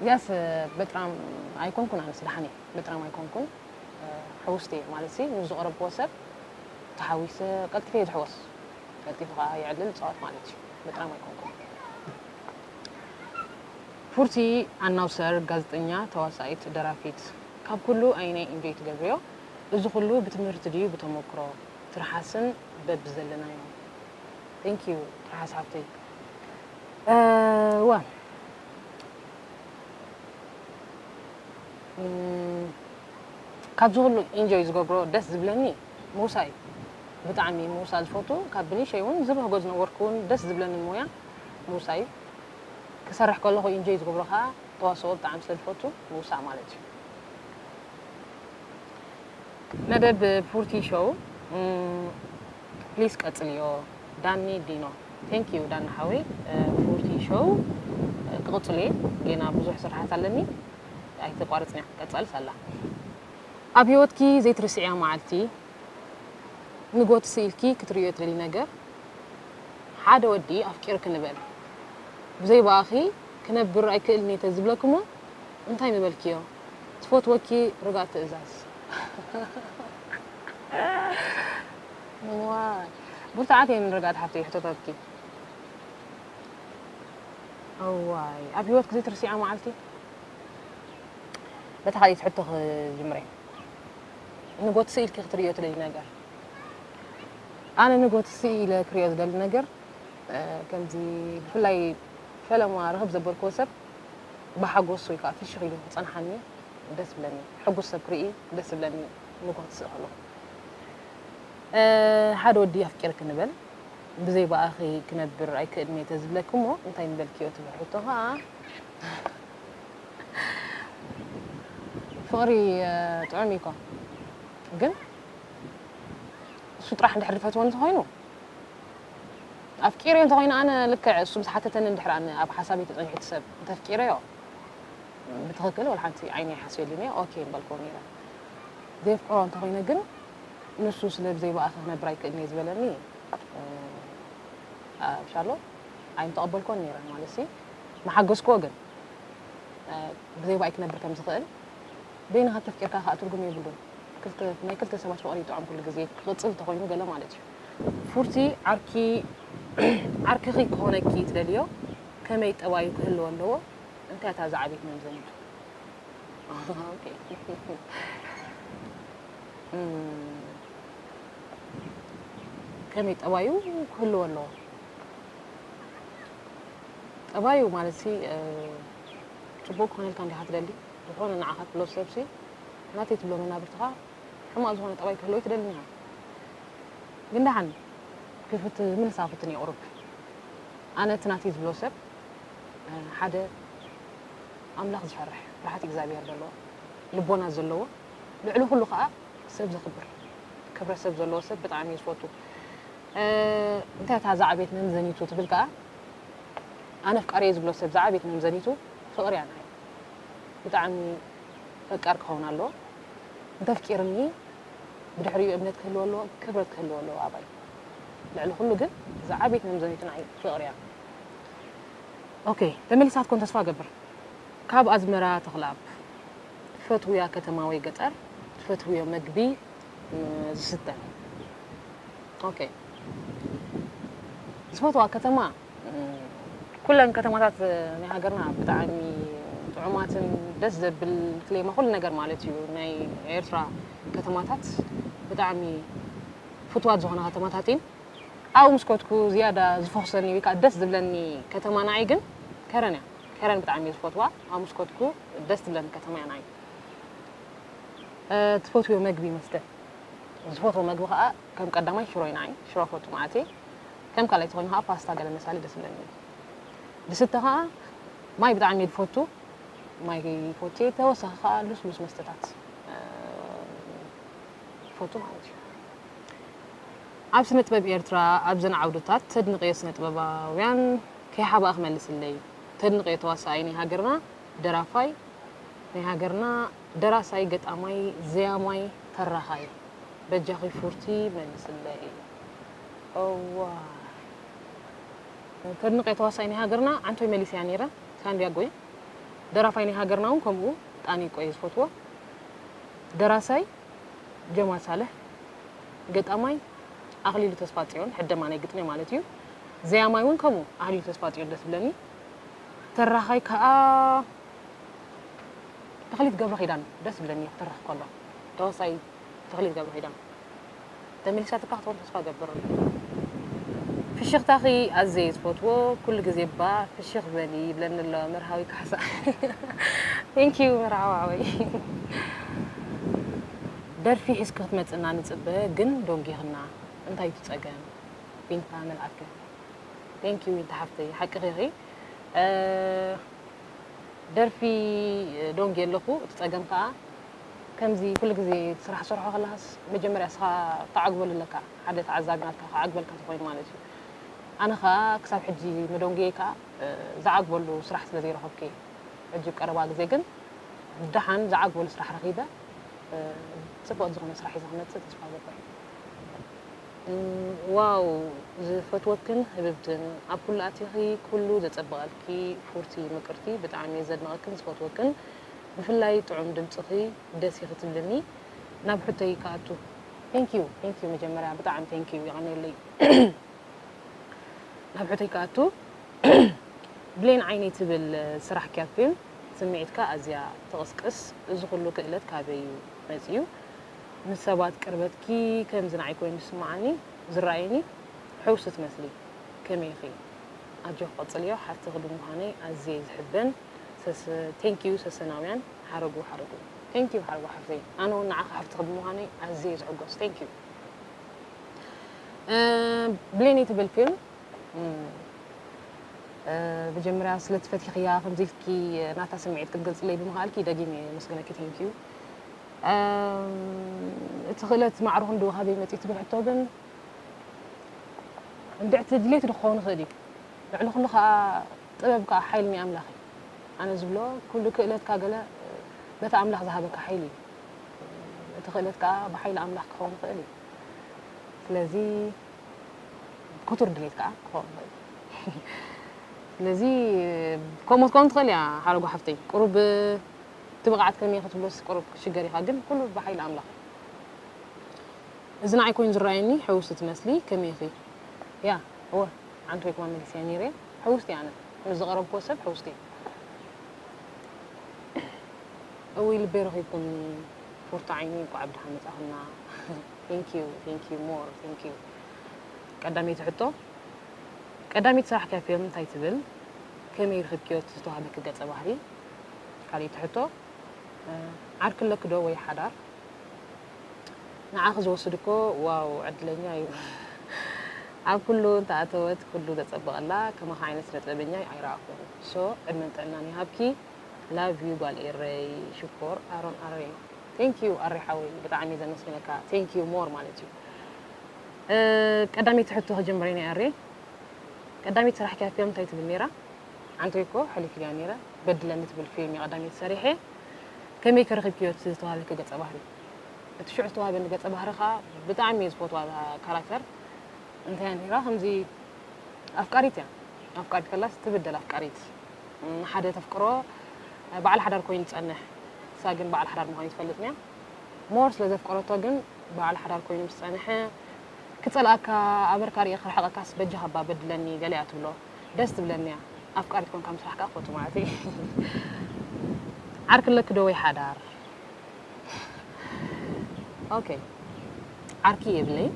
ያስ በጥራም ኣይኮንኩን፣ ኣነስ ደሓን እየ። በጥራም ኣይኮንኩን። ሕውስቲ እየ ማለት ሲ ምስ ዝቐረብክዎ ሰብ ተሓዊሰ ቀልጢፈ እየ ዝሕወስ። ቀልጢፈ ከዓ የዕልል ይፃወት ማለት እዩ። በጥራም ኣይኮንኩን። ፉርቲ ኣናውሰር፣ ጋዜጠኛ፣ ተዋሳኢት፣ ደራፊት፣ ካብ ኩሉ ኣየናይ ኢንጆይ ትገብርዮ? እዚ ኩሉ ብትምህርቲ ድዩ ብተመክሮ? ትርሓስን በብዘለናዮ። Thank you ትርሓስ ሓፍተይ። ዋ ካብዚ ኩሉ ኢንጆይ ዝገብሮ ደስ ዝብለኒ ምውሳእ እዩ። ብጣዕሚ ምውሳእ ዝፈቱ፣ ካብ ብንሸይ እውን ዝብህጎ ዝነበርኩ እውን ደስ ዝብለኒ ሞያ ምውሳእ እዩ። ክሰርሕ ከለኹ ኢንጆይ ዝገብሮ ከዓ ተዋስኦ ብጣዕሚ ስለ ዝፈቱ ምውሳእ ማለት እዩ። መደብ ፉርቲ ሾው ፕሊስ ቀጽልዮ። ዳኒ ዲኖ። Thank you ዳኒ ሓወይ። ፉርቲ ሾው ክቕጽል እየ፣ ጌና ብዙሕ ስርሓት ኣለኒ። ኣይተቋርጽንያ፣ ቀጻልስ ኣላ። ኣብ ህይወትኪ ዘይትርስዕያ መዓልቲ፣ ንጎት ስኢልኪ ክትርእዮ ትደሊ ነገር? ሓደ ወዲ ኣፍቂርኪ ንበል፣ ብዘይ ብኣኺ ክነብር ኣይክእልን እየ ተዝብለኪ እሞ እንታይ ምበልክዮ? ትፈትወኪ ርግኣት ትእዛዝ። ዋይ፣ ብርቱዓት እየን ርግኣት ሓፍተይ ሕቶታትኪ። እዋይ፣ ኣብ ህይወትኪ ዘይትርስዕያ መዓልቲ? በታ ካልኣይቲ ሕቶ ክጅምር እየ። ንጎት ስኢልኪ ክትርእዮ ትደሊ ነገር? ኣነ ንጎት ስኢለ ክርእዮ ዝደሊ ነገር ከምዚ ብፍላይ ፈለማ ርኽብ ዘበልክዎ ሰብ ብሓጎስ ወይ ከዓ ፍሽኽ ኢሉ ክፀንሓኒ ደስ ብለኒ። ሕጉስ ሰብ ክርኢ ደስ ብለኒ። ንጎት ስእ ከለኹ ሓደ ወዲ ኣፍቂርኪ ንበል፣ ብዘይ ብኣኺ ክነብር ኣይክእልን እየ ተዝብለኪ እሞ እንታይ ምበልክዮ ትብል ሕቶ ከዓ ፍቕሪ ጥዑም እዩ እኮ፣ ግን እሱ ጥራሕ እንድሕር ዝፈትወኒ እንተኾይኑ ኣፍቂረዮ እንተኾይኑ ኣነ ልክዕ እሱ ምስ ሓተተኒ እንድሕር ኣነ ኣብ ሓሳበይ ተጸኒሑ እቲ ሰብ እንተፍቂረዮ ብትኽክል ወላ ሓንቲ ዓይነይ ሓስበሉን እየ ኦኬ ምበልክዎ ነይረ። ዘየፍቅሮ እንተኾይነ ግን ንሱ ስለ ብዘይ ብኣኺ ክነብር ኣይክእልን እየ ዝበለኒ ሻሎ ኣይምተቐበልክዎን ነይረ ማለት ሲ ምሓገዝክዎ ግን ብዘይ ብኣይ ክነብር ከም ዝኽእል በይንኻ ተፍቂርካ ከዓ ትርጉም የብሉን። ናይ ክልተ ሰባት ፍቕሪ ይጥዖም ኩሉ ግዜ ክቕፅል እንተኾይኑ ገለ ማለት እዩ። ፉርቲ ዓርኪ ዓርክኺ ክኾነኪ ትደልዮ ከመይ ጠባዩ ክህልዎ ኣለዎ? እንታይ እታ ዝዓበየት መምዘኒቱ? ከመይ ጠባዩ ክህልዎ ኣለዎ? ጠባዩ ማለት ሲ ፅቡቅ ክኾነልካ እንዲኻ ትደሊ ዝኾነ ንዓኻ ትብሎ ሰብሲ ናተይ ትብሎ መናብርትኻ ሕማቕ ዝኾነ ጠባይ ክህልዎ ትደሊ ኢኻ። ግን ደሓን ክፍት ምልሳ ፍትን የቕርብ ኣነ እቲ ናተይ ዝብሎ ሰብ ሓደ ኣምላኽ ዝፈርሕ ፍርሓት እግዚኣብሔር ዘለዎ ልቦና ዘለዎ ልዕሊ ኩሉ ከዓ ሰብ ዘኽብር ክብረ ሰብ ዘለዎ ሰብ ብጣዕሚ እዩ ዝፈቱ። እንታይ እታ ዝዓበየት መምዘኒቱ ትብል ከዓ ኣነ ኣፍቃሪየ ዝብሎ ሰብ ዝዓበየት መምዘኒቱ ፍቕሪ እያ ንዓይ። ብጣዕሚ ፈቃር ክኸውን ኣለዎ። እንተፍቂርኒ ብድሕሪኡ እምነት ክህልዎ ኣለዎ፣ ክብረት ክህልዎ ኣለዎ ኣባይ። ልዕሊ ኩሉ ግን ዝዓበየት መምዘኒቱ ንዓይ ፍቕሪ እያ። ኦኬ ተመሊሳትኩም ተስፋ እገብር። ካብ ኣዝመራ ተኽለኣብ ትፈትውያ ከተማ ወይ ገጠር? ትፈትውዮ መግቢ ዝስተ? ኦኬ ዝፈትዋ ከተማ ኩለን ከተማታት ናይ ሃገርና ብጣዕሚ ጥዑማትን ደስ ዘብል ክሌማ ኩሉ ነገር ማለት እዩ ናይ ኤርትራ ከተማታት ብጣዕሚ ፍትዋት ዝኾነ ከተማታት እየን። ኣብኡ ምስ ከድኩ ዝያዳ ዝፈኹሰኒ ወይ ከዓ ደስ ዝብለኒ ከተማ ንዓይ ግን ከረን እያ። ከረን ብጣዕሚ እየ ዝፈትዋ። ኣብኡ ምስ ከድኩ ደስ ትብለኒ ከተማ እያ ንዓይ። ትፈትውዮ መግቢ መስተ? ዝፈትዎ መግቢ ከዓ ከም ቀዳማይ ሽሮ እዩ ንዓይ። ሽሮ ፈቱ ማለት እየ። ከም ካልኣይ ተኾይኑ ከዓ ፓስታ ገለ መሳሊ ደስ ይብለኒ። ዝስተ ከዓ ማይ ብጣዕሚ እየ ዝፈቱ። ማይ ይፈቱ እየ። ተወሳኺ ከዓ ልስሉስ መስተታት፣ እ፣ ይፈቱ ማለት እዩ። ኣብ ስነ ጥበብ ኤርትራ ኣብዘን ዓውድታት ተድንቕዮ ስነ ጥበባውያን ከይሓባእ ክመልስለይ። ተድንቕዮ ተዋሳኣይ ናይ ሃገርና፣ ደራፋይ ናይ ሃገርና፣ ደራሳይ፣ ገጣማይ፣ ዘያማይ፣ ተራኻይ። በጃኺ ፉርቲ መልስለይ። እዋ። ተድንቕዮ ተዋሳኣይ ናይ ሃገርና ዓንቶይ መሊሰያ ነይረ፣ ሳንዲያጎ እዩ። ደራፋይ ናይ ሃገርና እውን ከምኡ ጣኒቆ እየ ዝፈትዎ። ደራሳይ ጀማል ሳልሕ፣ ገጣማይ ኣኽሊሉ ተስፋጽዮን፣ ሕደማ ናይ ግጥሚ ማለት እዩ። ዘያማይ እውን ከምኡ ኣኽሊሉ ተስፋጽዮን ደስ ይብለኒ። ተራኻይ ከኣ ተኽሊት ገብረኺዳን ደስ ይብለኒ ክተርኽ ከሎ። ተዋሳይ ተኽሊት ገብረኺዳን። ተመሊሳትካ ክትኮን ተስፋ እገብር። ፍሽኽታኺ ኣዝየ ዝፈትዎ፣ ኩሉ ግዜ እባ ፍሽኽ በሊ ይብለኒ ኣሎ መርሃዊ ካሕሳ። Thank you መርሃዊ ሓወይ። ደርፊ ሒዝኪ ክትመጽእና ንጽበ፣ ግን ዶንጊኽና። እንታይ እዩ እቲ ጸገም? ዊንታ መልኣከ። Thank you ዊንታ ሓፍተይ፣ ሓቅኺ ኢኺ። እ፣ ደርፊ ዶንጊ ኣለኹ። እቲ ጸገም ከኣ ከምዚ ኩሉ ግዜ ስራሕ ሰርሖ ከለኻስ መጀመርያ እስኻ ተዓግበሉ ኣለካ። ሓደ ተዓዛቢ ናትካ ክዓግበልካ ተኾይኑ ማለት እዩ። ኣነ ከኣ ክሳብ ሕጂ መደንጉየይ ከኣ፣ እ፣ ዝዓግበሉ ስራሕ ስለ ዘይረኸብኩ እየ። ሕጂ ቀረባ ግዜ ግን ደሓን ዝዓግበሉ ስራሕ ረኺበ፣ እ፣ ጽቡቕ ዝኾነ ስራሕ ሒዘ ክመጽእ ተስፋ እገብር። እም፣ ዋው፣ ዝፈትወክን ህብብትን ኣብ ኩሉ ኣቲኺ ኩሉ ዘጸብቐልኪ ፉርቲ ምቅርቲ፣ ብጣዕሚ እየ ዘድንቐክን ዝፈትወክን፣ ብፍላይ ጥዑም ድምጽኺ ደስ ኢኺ ትብልኒ። ናብ ሕቶይ ክኣቱ። Thank you፣ thank you፣ መጀመርያ ብጣዕሚ thank you፣ የቐንየለይ። ናብ ሕቶይ ክኣቱ። ብሌን ዓይነይ ትብል ስራሕኪ ኣብ ፊልም ስምዒትካ ኣዝያ ትቕስቅስ። እዚ ኩሉ ክእለት ካበይ እዩ መጺኡ? ምስ ሰባት ቅርበትኪ ከምዚ ንዓይ ኮይኑ ዝስምዓኒ ዝረኣየኒ፣ ሕውስቲ ትመስሊ። ከመይ ኢኺ? ኣጆኺ ቀጽልዮ፣ ሓፍትኺ ብምዃነይ ኣዝየ እየ ዝሕበን። ሰስ-፣ thank you ሰሰናውያን፣ ሓረጉ ሓረጉ። Thank you ሓረጉ ሓፍተይ። ኣነ እውን ንዓኺ ሓፍትኺ ብምዃነይ ኣዝየ እየ ዝሕጎስ። Thank you። እ፣ ብሌነይ ትብል ፊልም፣ እም፣ እ፣ መጀመርያ ስለቲ ፈቲኽያ፣ ከምዚ ኢልኪ ናታ ስምዒት ክትገልጽለይ ብምኽኣልኪ ደጊመ የመስግነኪ። Thank you። እም፣ እቲ ክእለት ማዕረ ክንድኡ ካበይ መጺኡ ትብል ሕቶ ግን፣ እንድዕቲ ድሌት ዶ ክኸውን ይኽእል እዩ። ልዕሊ ኩሉ ከኣ ጥበብ ከኣ ሓይሊ ናይ ኣምላኽ እዩ። ኣነ ዝብሎ ኩሉ ክእለትካ ገለ በቲ ኣምላኽ ዝሃበካ ሓይሊ እዩ። እቲ ክእለት ከኣ ብሓይሊ ኣምላኽ ክኸውን ይኽእል እዩ። ስለዚ ክቱር ድሌት ከኣ ክኸውን ይኽእል እዩ። ስለዚ ከምኡ ክትከውን ትኽእል እያ ሓረጉ ሓፍተይ። ቁሩብ እቲ ብቕዓት ከመይ ክትብሎስ ቁሩብ ክትሽገር ኢኻ፣ ግን ኩሉ ብሓይሊ ኣምላኽ እዩ። እዚ ንዓይ ኮይኑ ዝረኣየኒ ሕውስቲ ትመስሊ፣ ከመይ ኢኺ? ያ፣ እወ፣ ዓንቶይ ከማን መሊሰያ ነይረ። ሕውስቲ እየ ኣነ። ምስ ዝቐረብክዎ ሰብ ሕውስቲ እየ። እውይ፣ ልበይ ረኺብኩምኒ። ፉርቲ ዓይኒ፣ እንቋዕ ብደሓን መጻኹምና። Thank you፣ thank you፣ more፣ thank you። ቀዳመይቲ ሕቶ፣ ቀዳመይቲ ስራሕኪ ኣብ ፊልም እንታይ ትብል? ከመይ ረኺብክዮ እቲ ዝተዋህበኪ ገጸ ባህሪ? ካልኣይቲ ሕቶ፣ እ፣ ዓርኪ ኣለኪ ዶ ወይ ሓዳር? ንዓኺ ዝወስድ እኮ ዋው ዕድለኛ እዩ። ኣብ ኩሉ እንተኣተወት ኩሉ ዘጸብቐላ ከማኺ ዓይነት ስነ ጥበበኛ ኣይረኣኹን። So ዕድመን ጥዕናን ይሃብኪ። Love you ጓል ኤረይ። ሽኮር ኣሮን ኣሬ። Thank you ኣሬ ሓወይ ብጣዕሚ እየ ዘመስግነካ። Thank you more ማለት እዩ። እ፣ ቀዳመይቲ ሕቶ ክጅምር እየ ናይ ኣሬ። ቀዳመይቲ ስራሕኪ ኣብ ፊልም እንታይ ትብል ነይራ? ዓንቶይ እኮ ሕልፍ ኢለያ ነይረ። በድለኒ ትብል ፊልም እየ ቀዳመይቲ ሰሪሐ። ከመይ ከ ረኺብክዮ እቲ ዝተዋህበኪ ገጸ ባህሪ? እቲ ሽዑ ዝተዋህበኒ ገጸ ባህሪ ከኣ ብጣዕሚ እየ ዝፈትዋ እዛ ካራክተር። እንታይ እያ ነይራ? ከምዚ ኣፍቃሪት እያ። ኣፍቃሪት ከላስ ትብደል ኣፍቃሪት። እም፣ ሓደ ተፍቅሮ በዓል ሓዳር ኮይኑ ዝጸንሕ። ንሳ ግን በዓል ሓዳር ምዃኑ ኣይትፈልጥን እያ። ሞር ስለ ዘፍቀረቶ ግን በዓል ሓዳር ኮይኑ ምስ ጸንሐ፣ ክጸልኣካ፣ ኣበርካ ርእየ ክርሕቐካስ በጃኻ እባ በድለኒ ገለ እያ ትብሎ። ደስ ትብለኒ እያ። ኣፍቃሪት ኮንካ ምስራሕ ከኣ ክፈቱ ማለት እዩ። ዓርኪ ኣለኪ ዶ ወይ ሓዳር? ኦኬ። ዓርኪ የብለይ፣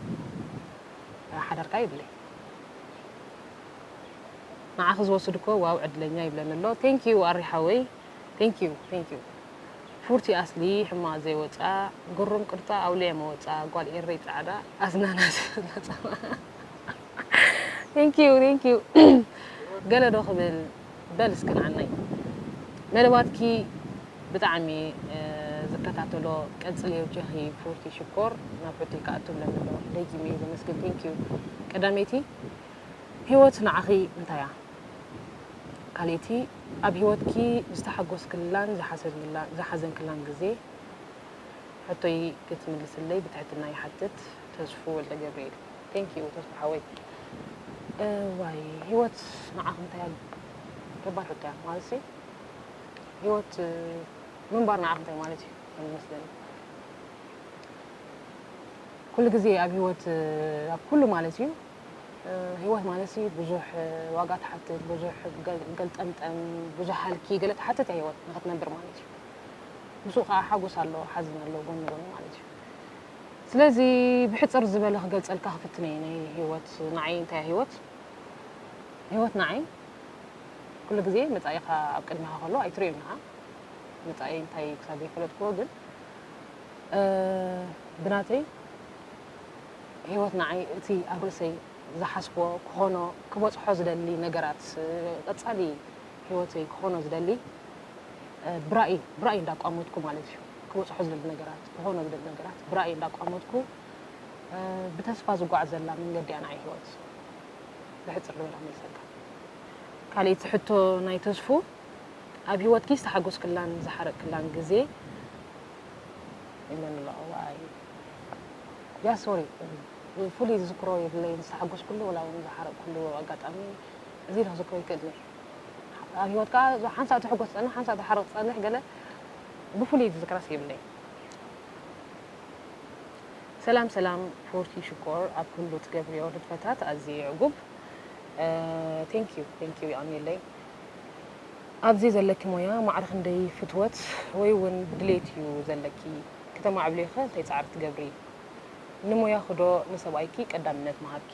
ሓዳር ከኣ የብለይ። ንዓኺ ዝወስድ እኮ ዋው ዕድለኛ ይብለኒ ኣሎ። Thank you ኣሪ ሓወይ። Thank you፣ thank you። ፉርቲ ኣስሊ ሕማቕ ዘይወጻ፣ ግሩም ቅርጻ ኣውሊዐ መወጻ፣ ጓል ኤረይ ጻዕዳ ኣስናናት ነጻ። Thank you, thank you. ገለ ዶ ክብል? በል እስኪ ንዓናይ። መደባትኪ ብጣዕሚ፣ እ፣ ዝከታተሎ ቀጽልዮ ጀኺ ፎርቲ ሽኮር። ናብ ሕቶይ ክኣቱ ብለኒ ኣሎ። ደጊመ እየ ዘመስግን። Thank you። ቀዳመይቲ፣ ህይወት ንዓኺ እንታይ እያ? ካልኣይቲ፣ ኣብ ህይወትኪ ዝተሓጎስክላን ዝሓሰብላ-፣ ዝሓዘንክላን ግዜ? ሕቶይ ክትምልስለይ ብትሕትና ይሓትት። ተስፉ ወልደገብርኤል። Thank you ተስፉ ሓወይ። እዋይ፣ ህይወት ንዓኺ እንታይ እያ? ከባድ ሕቶ እያ። ማለት ሲ፣ ህይወት፣ እ፣ ምንባር ንዓኺ እንታይ ማለት እዩ? ከም ዝመስለኒ። ኩሉ ግዜ ኣብ ህይወት፣ እ፣ ኣብ ኩሉ ማለት እዩ። እ፣ ህይወት ማለት ሲ ብዙሕ፣ እ፣ ዋጋ ትሓትት፣ ብዙሕ ገል-፣ ገልጠምጠም፣ ብዙሕ ሃልኪ ገለ ትሓትት እያ ህይወት ንኽትነብር ማለት እዩ። ምስኡ ከዓ ሓጎስ ኣሎ፣ ሓዘን ኣሎ፣ ጎኒ ጎኒ ማለት እዩ። ስለዚ ብሕጽር ዝበለ ክገልጸልካ ክፍትን እየ ናይ ህይወት፣ ንዓይ እንታይ እያ ህይወት? ህይወት ንዓይ ኩሉ ግዜ መጻኢኻ ኣብ ቅድሚኻ ከሎ ኣይትርእዮን ኢኻ። መጻኢ እንታይ ክሳብ ዘይፈለጥክዎ ግን፣ እ፣ ብናተይ ህይወት ንዓይ እቲ ኣብ ርእሰይ ዝሓስቦ ክኾኖ፣ ክበጽሖ ዝደሊ ነገራት፣ እ፣ ቀጻሊ ህይወተይ ክኾኖ ዝደሊ፣ እ፣ ብራእይ፣ ብራእይ እንዳቋመትኩ ማለት እዩ። ክበጽሖ ዝደሊ ነገራት፣ ክኾኖ ዝደሊ ነገራት ብራእይ እንዳቋመትኩ፣ እ፣ ብተስፋ ዝጓዓዘላ መንገዲ እያ ንዓይ ህይወት። ብሕጽር ዝበለ ክመልሰልካ። ካልኣይቲ ሕቶ ናይ ተስፉ፣ ኣብ ህይወትኪ ዝተሓጎስክላን ዝሓረቅክላን ግዜ? ኢለን ኣለዋ። ዋይ። ያ፣ ሶሪ። ፍሉይ ዝዝክሮ የብለይን፣ ዝተሓጎስኩሉ ወላ እውን ዝሓረቅኩሉ ኣጋጣሚ እዚ ኢለ ክዝክሮ ይክእል እየ። ኣብ ህይወትካ ሓንሳእ ትሕጎስ ትጸንሕ፣ ሓንሳእ ትሓርቕ ትጸንሕ፣ ገለ ብፍሉይ ዝዝክረስ የብለይን። ሰላም ሰላም ፎርቲ ሽኮር፣ ኣብ ኩሉ ትገብርዮ ንጥፈታት ኣዝየ የዕጉብ። እ፣ thank you፣ thank you የቐንየለይ። ኣብዚ ዘለኪ ሞያ ማዕረ ክንደይ ፍትወት ወይ እውን ድሌት እዩ ዘለኪ? ከተማዕብልዮኸ እንታይ ጻዕሪ ትገብሪ? ንሞያኺ ዶ ንሰብኣይኪ ቀዳምነት ምሃብኪ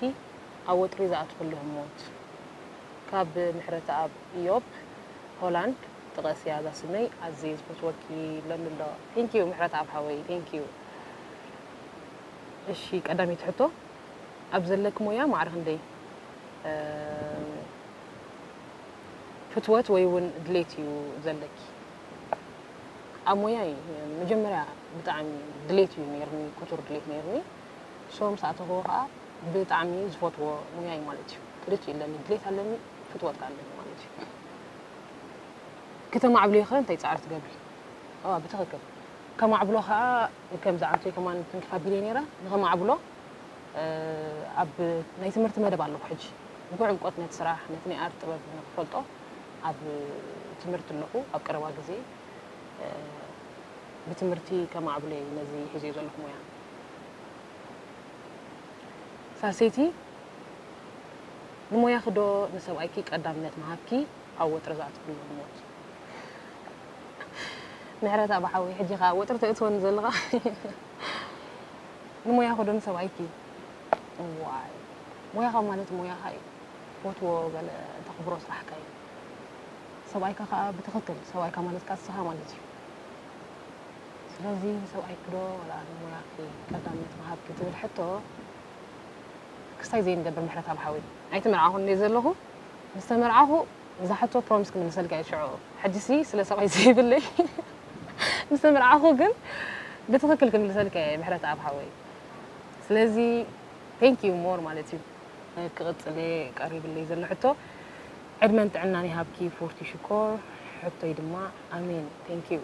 ኣብ ወጥሪ ዝኣትወሉ ህሞት? ካብ ምሕረተኣብ ኢዮብ ሆላንድ ጥቐስያ እዛ ስመይ ኣዝየ ዝፈትወኪ ኢሎኒ ኣሎ። Thank you ምሕረተኣብ ሓወይ፣ thank you። እሺ፣ ቀዳመይቲ ሕቶ፣ ኣብ ዘለኪ ሞያ ማዕረ ክንደይ፣ እ፣ ፍትወት ወይ እውን ድሌት እዩ ዘለኪ? ኣብ ሞያይ መጀመርያ ብጣዕሚ ድሌት እዩ ነይርኒ፣ ክቱር ድሌት ነይርኒ። So ምስ ኣተኽዎ ከዓ ብጣዕሚ ዝፈትዎ ሞያ እዩ ማለት እዩ። ክልቲኡ ኣለኒ፣ ድሌት ኣለኒ፣ ፍትወት ከዓ ኣለኒ ማለት እዩ። ከተማዕብልዮ ኸ እንታይ ጻዕሪ ትገብሪ? ኣዋ፣ ብትኽክል። ከማዕብሎ ኸኣ ከምዚ ዓንቶይ ከማን ክንክፍ ኣቢለ ነይረ። ንኸማዕብሎ፣ እ፣ ኣብ ናይ ትምህርቲ መደብ ኣለኹ ሕጂ። ብዕምቆት ነቲ ስራሕ፣ ነቲ ናይ ኣርት ጥበብ ንኽፈልጦ ኣብ ትምህርቲ ኣለኹ። ኣብ ቀረባ ግዜ፣ እ፣ ብትምህርቲ ከማዕብሎ እየ ነዚ ሒዘዮ ዘለኹ ሞያ። ሳልሰይቲ፣ ንሞያኺ ዶ ንሰብኣይኪ ቀዳምነት ምሃብኪ ኣብ ወጥሪ ዝኣተኽሉ ህሞት? ምሕረተኣብ ሓወይ፣ ሕጂ ኸኣ ወጥሪ ተእትወኒ ዘለኻ። ንሞያኺ ዶ ንሰብኣይኪ? እዋይ፣ ሞያኻ ማለት ሞያኻ እዩ። ትፈትዎ ገለ ተኽብሮ ስራሕካ እዩ። ሰብኣይካ ኸኣ ብትኽክል፣ ሰብኣይካ ማለት ከኣ ንስኻ ማለት እዩ። ስለዚ ንሰብኣይኪ ዶ ወላ ንሞያኺ ቀዳምነት ምሃብኪ ትብል ሕቶ ክስታይ ዘይንገብር ምሕረተኣብ ሓወይ። ኣይተመርዓኹን እየ ዘለኹ። ምስ ተመርዓኹ እዛ ሕቶ ፕሮሚስ ክምልሰልካ እየ ሽዑ። ሕጂሲ ስለ ሰብኣይ ዘይብለይ ምስ ተመርዓኹ ግን ብትኽክል ክምልሰልካ እየ ምሕረተኣብ ሓወይ። ስለዚ thank you more ማለት እዩ። ክቕጽል እየ ቀሪብለይ ዘሎ ሕቶ። ዕድመን ጥዕናን ይሃብኪ ፎርቲ ሽኮር። ሕቶይ ድማ፣ ኣሜን፣ thank you።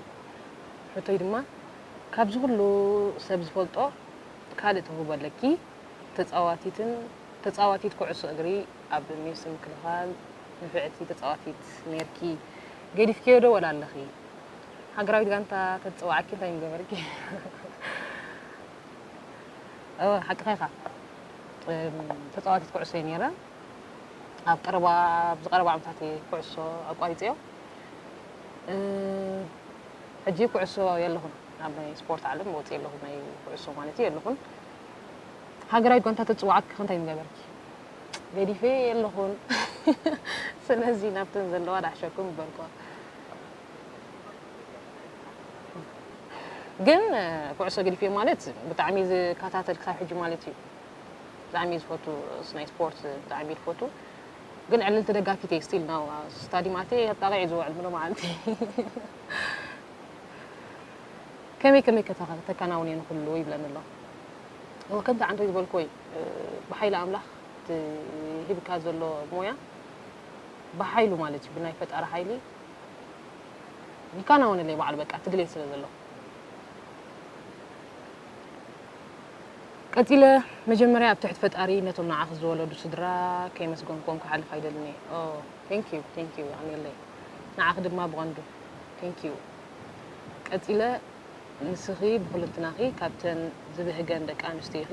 ሕቶይ ድማ፣ ካብዚ ኩሉ ሰብ ዝፈልጦ ካልእ ትውህቦ ኣለኪ። ተጻዋቲትን፣ ተጻዋቲት ኩዕሶ እግሪ ኣብ ሜሲ ምክልኻል ንፍዕቲ ተጻዋቲት ኔርኪ። ገዲፍክዮ ዶ ወላ ኣለኺ? ሃገራዊት ጋንታ ተትጽውዓኪ እንታይ ምገበርኪ? እወ፣ ሓቅኻ ኢኻ። እም፣ ተጻዋቲት ኩዕሶ እየ ነይረ። ኣብ ቀረባ፣ ኣብዚ ቀረባ ዓመታት እየ ኩዕሶ ኣቋሪጸዮ። እ፣ ሕጂ ኩዕሶ የለኹን። ኣብ ናይ ስፖርት ዓለም ወጺኤ ኣለኹ፣ ናይ ኩዕሶ ማለት እዩ የለኹን። ሃገራዊት ጋንታ ተጽውዓኪ ከ እንታይ ምገበርኪ? ገዲፈ የለኹን። ስለዚ ናብተን ዘለዋ ዳሕሸኩም ምበልኩዋ። ግን፣ እ፣ ኩዕሶ ገዲፈ ማለት ብጣዕሚ ዝከታተል ክሳብ ሕጂ ማለት እዩ። ብጣዕሚ እየ ዝፈቱ፣ ናይ ስፖርት ብጣዕሚ እየ ዝፈቱ። ግን ዕልልቲ ደጋፊት እየ፣ ስቲል ናው ስታዲም ኣትየ የጣቕዕ እየ ዝውዕል ምሎ መዓልቲ። ከመይ ከመይ ከተካ- ተከናውን እየ ንኩሉ ይብለኒ ኣሎ። እወ፣ ከምቲ ዓንቶይ ዝበልኩ ወይ ብሓይሊ ኣምላኽ እቲ ሂብካ ዘሎ ሞያ ብሓይሉ ማለት እዩ፣ ብናይ ፈጣሪ ሓይሊ ይከናወነለይ ባዕሉ፣ በቃ እቲ ድሌት ስለ ዘሎ። ቀጺለ መጀመርያ ኣብ ትሕቲ ፈጣሪ ነቶም ንዓኺ ዝወለዱ ስድራ ከየመስገንክዎም ክሓልፍ ኣይደልን እየ። ኦ፣ ቴንክ ዩ፣ ቴንክ ዩ፣ የቐንየለይ። ንዓኺ ድማ ብቐንዱ ቴንክ ዩ። ቀጺለ ንስኺ ብኹልንትናኺ ካብተን ዝብህገን ደቂ ኣንስትዮ ኢኺ።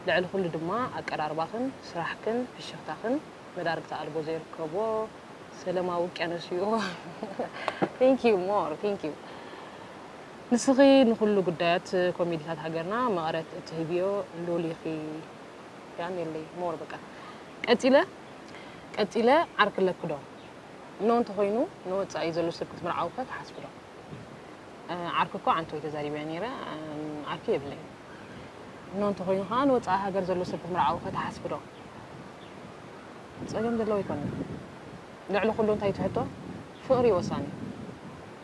ልዕሊ ኩሉ ድማ ኣቀራርባኽን ስራሕክን ፍሽኽታኽን መዳርግቲ ኣልቦ ዘይርከቦ ሰለማዊ ውቅያኖስ እዩ። ቴንክ ዩ ሞር፣ ቴንክ ዩ። ንስኺ ንኹሉ ጉዳያት ኮሜዲታት ሃገርና መቐረት እትህብዮ ሉል ኢኺ። ያን የለይ ሞር በቃ። ቀጺለ ቀጺለ ዓርኪ ኣለኪ ዶ? ኖ እንተኾይኑ ንወጻኢ ዘሎ ሰብ ክትምርዓዊ ከ ትሓስቢ ዶ? እ፣ ዓርኪ እኮ ዓንቶይ ተዛሪበያ ነይረ፣ እ፣ ዓርኪ የብለይን። ኖ እንተኾይኑ ከኣ ንወጻኢ ሃገር ዘሎ ሰብ ክትምርዓዊ ከ ትሓስቢ ዶ? ጸገም ዘለዎ ኣይኮነን። ልዕሊ ኩሉ እንታይ ትሕቶ? ፍቕሪ እዩ ወሳኒ።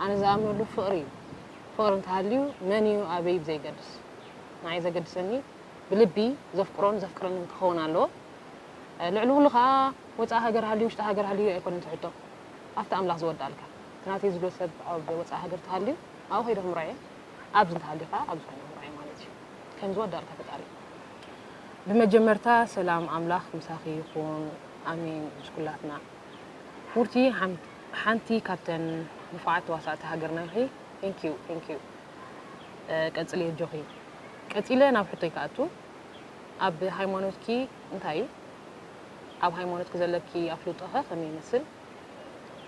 ኣነ ዝኣምነሉ ፍቕሪ እዩ። ፍቕሪ እንተሃልዩ መን እዩ ኣበይ ብዘይገድስ። ንዓይ ዘገድሰኒ ብልቢ ዘፍቅሮን ዘፍቅረንን ክኸውን ኣለዎ። ልዕሊ ኩሉ ከኣ ወጻኢ ሃገር ሃልዩ ውሽጢ ሃገር ሃልዩ ኣይኮነን ትሕቶ። ኣብቲ ኣምላኽ ዝወድኣልካ። እቲ ናተይ ዝብሎ ሰብ ኣብ ወጻኢ ሃገር ተሃልዩ ኣብኡ ከይደ ክምርዖ'የ። ኣብዚ እንተሃልዩ ከኣ ኣብዚ ኮይነ ክምርዖ'የ ማለት እዩ። ከም ዝወድኣልካ ፈጣሪ። ብመጀመርታ ሰላም ኣምላኽ ምሳኺ ይኹን። ኣሜን። ምስ ኩላትና። ፉርቲ ሓም-፣ ሓንቲ ካብተን ንፉዓት ተዋሳእቲ ሃገርና ኢኺ። ቴንክ ዩ፣ ቴንክ ዩ። እ፣ ቀጽሊ ኣጆኺ። ቀጺለ ናብ ሕቶይ ክኣቱ። ኣብ ሃይማኖትኪ እንታይ እዩ? ኣብ ሃይማኖትኪ ዘለኪ ኣፍልጦኸ ከመይ ይመስል?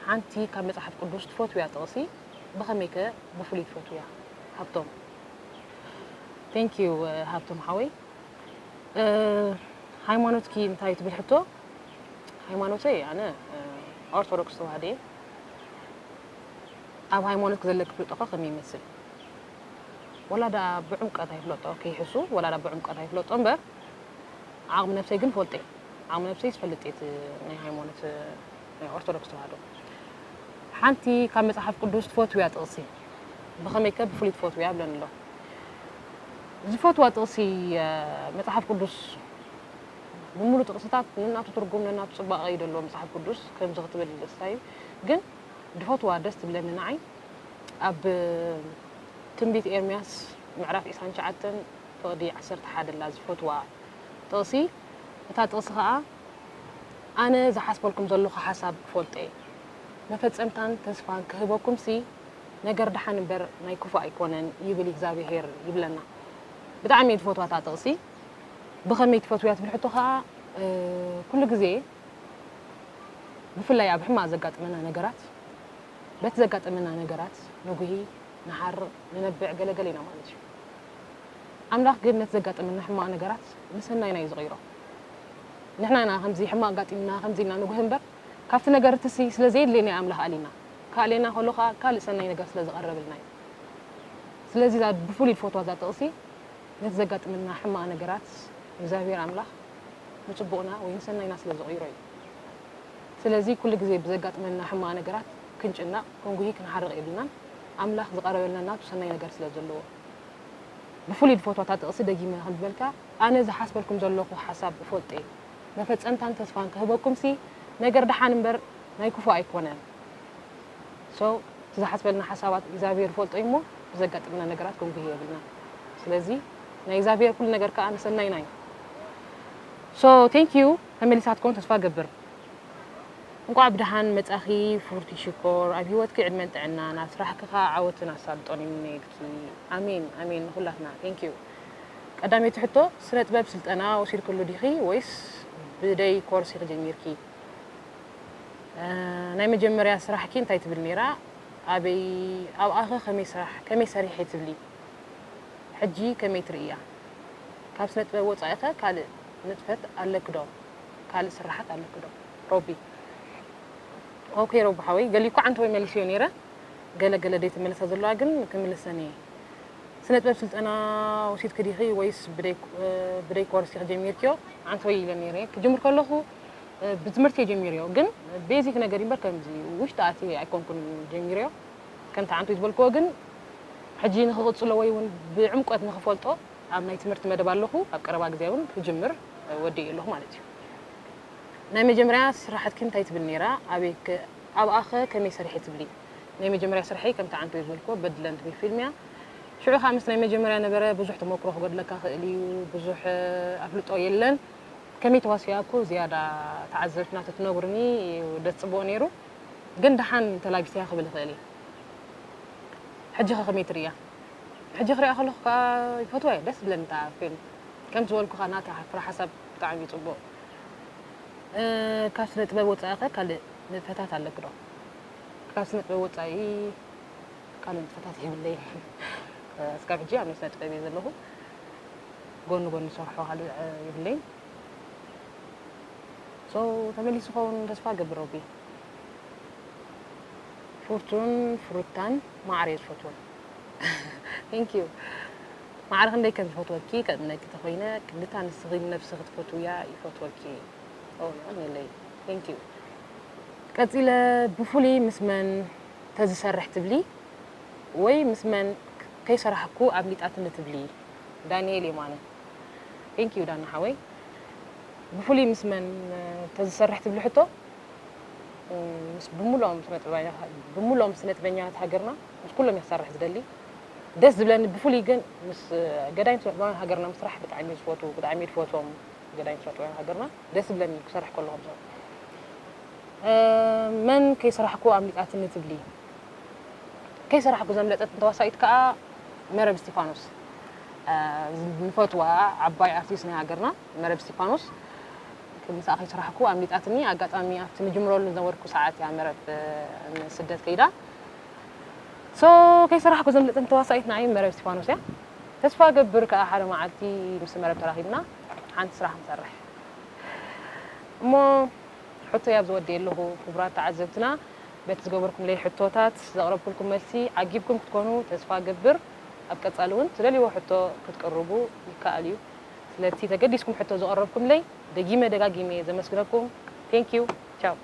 ሓንቲ ካብ መጽሓፍ ቅዱስ ትፈትውያ ጥቕሲ ብኸመይከ ብፍሉይ ትፈትውያ? ሃብቶም። ቴንክ ዩ፣ እ፣ ሃብቶም ሓወይ። እ፣ ሃይማኖትኪ እንታይ ትብል ሕቶ? ሃይማኖተይ ኣነ፣ እ፣ ኦርቶዶክስ ተዋህዶ እየ። ኣብ ሃይማኖትኪ ዘለኪ ፍልጦኸ ከመይ ይመስል? ወላ ደኣ ብዕምቀት ኣይፍለጦ ከይሕሱ፣ ወላ ደኣ ብዕምቀት ኣይፍለጦ እምበር፣ ዓቕሚ ነብሰይ ግን ፈልጦ እየ። ዓቕሚ ነብሰይ ዝፈልጥ እየ እቲ ናይ ሃይማኖት፣ ናይ ኦርቶዶክስ ተዋህዶ። ሓንቲ ካብ መጽሓፍ ቅዱስ ትፈትውያ ጥቕሲ፣ ብኸመይከ ብፍሉይ ትፈትውያ? ይብለኒ ኣሎ። ዝፈትዋ ጥቕሲ፣ እ፣ መጽሓፍ ቅዱስ ብምሉእ ጥቕስታት ነናቱ ትርጉም፣ ነናቱ ጽባቐ እዩ ዘለዎ መጽሓፍ ቅዱስ። ከምዚ ክትብል ደስታ እዩ። ግን ዝፈትዋ ደስ ትብለኒ ንዓይ ኣብ ትንቢት ኤርምያስ ምዕራፍ ዒስራን ትሽዓተን ፍቕዲ ዓሰርተ ሓደ ኣላ ዝፈትዋ ጥቕሲ። እታ ጥቕሲ ኸኣ፣ "ኣነ ዝሓስበልኩም ዘለኹ ሓሳብ እፈልጦ እየ፣ መፈጸምታን ተስፋን ክህበኩምሲ ነገር ደሓን እምበር ናይ ክፉእ ኣይኮነን ይብል እግዚኣብሄር" ይብለና። ብጣዕሚ እየ ዝፈትዋ እታ ጥቕሲ። ብኸመይ ትፈትውያ ትብል ሕቶ ኸኣ፣ እ፣ ኩሉ ግዜ ብፍላይ ኣብ ሕማቕ ዘጋጥመና ነገራት፣ በቲ ዘጋጠመና ነገራት ንጉሂ፣ ንሓርቕ፣ ንነብዕ ገለገለ ኢና ማለት እዩ። ኣምላኽ ግን ነቲ ዘጋጠመና ሕማቕ ነገራት ንሰናይና እዩ ዝቕይሮ። ንሕና ኢና ከምዚ ሕማቕ ኣጋጢምና ከምዚ ኢልና ንጉሂ እምበር፣ ካብቲ ነገር እቲ ሲ ስለ ዘየድልየና እዩ ኣምላኽ ኣልዩና። ከኣልየና ከሎ ከኣ ካልእ ሰናይ ነገር ስለ ዝቐረብልና እዩ። ስለዚ እዛ ብፍሉይ ዝፈትዋ እዛ ጥቕሲ ነቲ ዘጋጥመና ሕማቕ ነገራት እግዚኣብሔር ኣምላኽ ንጽቡቕና ወይ ንሰናይና ስለ ዝቕይሮ እዩ። ስለዚ ኩሉ ግዜ ብዘጋጥመና ሕማቕ ነገራት ክንጭነቕ፣ ክንጉሂ፣ ክንሓርቕ የብልናን። ኣምላኽ ዝቐረበልና ናቱ ሰናይ ነገር ስለ ዘለዎ። ብፍሉይ ዝፈትዋ እታ ጥቕሲ ደጊመ ከም ዝበልካ፣ ኣነ ዝሓስበልኩም ዘለኹ ሓሳብ እፈልጦ እየ። መፈጸምታን ተስፋን ክህበኩምሲ ነገር ደሓን እምበር ናይ ክፉእ ኣይኮነን። So፣ እቲ ዝሓስበልና ሓሳባት እግዚኣብሔር ይፈልጦ እዩ እሞ፣ ብዘጋጥመና ነገራት ክንጉሂ የብልናን። ስለዚ፣ ናይ እግዚኣብሔር ኩሉ ነገር ከኣ ንሰናይና እዩ። So፣ thank you፣ ተመሊሳትኩም ተስፋ እገብር። እንቋዕ ብደሓን መጻኺ ፉርቲ ሽኮር፣ ኣብ ህይወትኪ ዕድመን ጥዕናን፣ ኣብ ስራሕኪ ከኣ ዓወትን ኣሳልጦን ይምነየልኪ። ኣሜን፣ ኣሜን ንኹላትና። Thank you። ቀዳመይቲ ሕቶ፣ ስነ ጥበብ ስልጠና ወሲድክሉ ዲኺ ወይስ ብደይ ኮርስ ኢኺ ጀሚርኪ? እ፣ ናይ መጀመርያ ስራሕኪ እንታይ ትብል ነይራ? ኣበይ፣ ኣብኣኸ ከመይ ስራሕ፣ ከመይ ሰሪሐ ትብሊ? ሕጂ ከመይ ትርእያ? ካብ ስነ ጥበብ ወጻኢኸ ካልእ ንጥፈት ኣለኪ ዶ? ካልእ ስራሓት ኣለኪ ዶ? ሮቢ። ኦኬ ሮቢ ሓወይ፣ ገሊኡ እኮ ዓንተወይ መሊሰዮ ነይረ። ገለ ገለ ደይ ተመለሳ ዘለዋ ግን ክምልሰን እየ። ስነ ጥበብ ስልጠና ወሲድኪ ዲኺ ወይስ ብደይ ብደይ ኮርስ ኢኺ ጀሚርክዮ? ኣንተ ወይ ኢለ ነይረ። ክጅምር ከለኹ ብትምህርቲ እየ ጀሚርዮ፣ ግን ቤዚክ ነገር እምበር ከምዚ ውሽጢ ኣትየ ኣይኮንኩን ጀሚርዮ። ከምቲ ዓንቱ ዝበልክዎ ግን ሕጂ ንኽቕጽሎ ወይ እውን ብዕምቆት ንኽፈልጦ ኣብ ናይ ትምህርቲ መደብ ኣለኹ። ኣብ ቀረባ ግዜ እውን ክጅምር ወዲእ ኣለኹ ማለት እዩ። ናይ መጀመርያ ስራሕትኪ እንታይ ትብል ነይራ? ኣበይ ከ ኣብኣ ኸ ከመይ ሰሪሐ ትብሊ? ናይ መጀመርያ ስርሐይ ከምቲ ዓንቱ ዝበልክዎ በድለን ትብል ፊልም እያ። ሽዑ ከዓ ምስ ናይ መጀመርያ ነበረ ብዙሕ ተመክሮ ክጎድለካ ክእል እዩ፣ ብዙሕ ኣፍልጦ የለን። ከመይ ተዋሲኣኩ ዝያዳ ተዓዘብትና ተትነግሩኒ ደስ ጽብኦ ነይሩ። ግን ደሓን ተላቢስያ ክብል ይኽእል እየ። ሕጂ ኸ ከመይ ትርእያ? ሕጂ ክሪኣ ከለኹ ከዓ ይፈትዋ እየ፣ ደስ ዝብለኒ እታ ፊልም። ከም ዝበልኩኻ ናታ ፍረ ሓሳብ ብጣዕሚ እዩ ጽቡቕ። እ፣ ካብ ስነ ጥበብ ወጻኢ ኸ ካልእ ንጥፈታት ኣለኪ ዶ? ካብ ስነ ጥበብ ወጻኢ ካልእ ንጥፈታት የብለይን። እስካብ ሕጂ ኣብ ናይ ስነ ጥበብ እየ ዘለኹ። ጎኒ ጎኒ ዝሰርሖ ካልእ እ፣ የብለይን። So ተመሊሱ ኸውን ተስፋ ገብር ሮቢ። ፍርቱን ፍሩታን ማዕረ እየ ዝፈትወን። Thank you። ማዕረ ክንደይ ከም ዝፈትወኪ ከእምነኪ ተኾይነ፣ ክንድታ ንስኺ ንነብስኺ ትፈትውያ ይፈትወኪ። ኦ፣ የቐንየለይ። Thank you። ቀጺለ ብፍሉይ ምስ መን ተዝሰርሕ ትብሊ ወይ ምስ መን ከይሰራሕኩ ኣምሊጣትኒ ትብሊ? ዳንኤል የማነ። Thank you ዳና ሓወይ። ብፍሉይ ምስ መን ተዝሰርሕ ትብሊ ሕቶ፣ ምስ ብምልኦም ስነ ጥበባውያን፣ ብምልኦም ስነ ጥበበኛታት ሃገርና ምስ ኩሎም እየ ክሰርሕ ዝደሊ። ደስ ዝብለኒ ብፍሉይ ግን ምስ ገዳይም ስነ ጥበባውያን ሃገርና ምስራሕ ብጣዕሚ እየ ዝፈትው፣ ብጣዕሚ እየ ዝፈትዎም ገዳይም ስነ ጥበባውያን ሃገርና። ደስ ዝብለኒ ክሰርሕ ከለኹ ምስኦም። እ፣ መን ከይሰራሕኩ ኣምሊጣትኒ ትብሊ? ከይሰራሕኩ ዘምለጠትኒ ተዋሳኢት ከኣ መረብ እስቲፋኖስ። እ፣ ንፈትዋ ዓባይ ኣርቲስት ናይ ሃገርና መረብ እስቲፋኖስ። ምስኣ ከይሰራሕኩ ኣምሊጣትኒ። ኣጋጣሚ ኣብቲ ንጅምረሉ ዝነበርኩ ሰዓት እያ መረብ፣ እ፣ ንስደት ከይዳ። So ከይሰራሕኩ ዘምለጠትኒ ተዋሳኢት ንዓይ መረብ እስቲፋኖስ እያ። ተስፋ ገብር ከኣ ሓደ መዓልቲ ምስ መረብ ተራኺብና ሓንቲ ስራሕ ክንሰርሕ። እሞ ሕቶይ ኣብዚ ወዲኤ ኣለኹ። ክቡራት ተዓዘብትና፣ በቲ ዝገበርኩምለይ ሕቶታት ዘቕረብኩልኩም መልሲ ዓጊብኩም ክትኮኑ ተስፋ እገብር። ኣብ ቀጻሊ እውን ትደልይዎ ሕቶ ክትቅርቡ ይከኣል እዩ። ስለቲ ተገዲስኩም ሕቶ ዘቐረብኩምለይ ደጊመ ደጋጊመ እየ ዘመስግነኩም። Thank you። ቻው።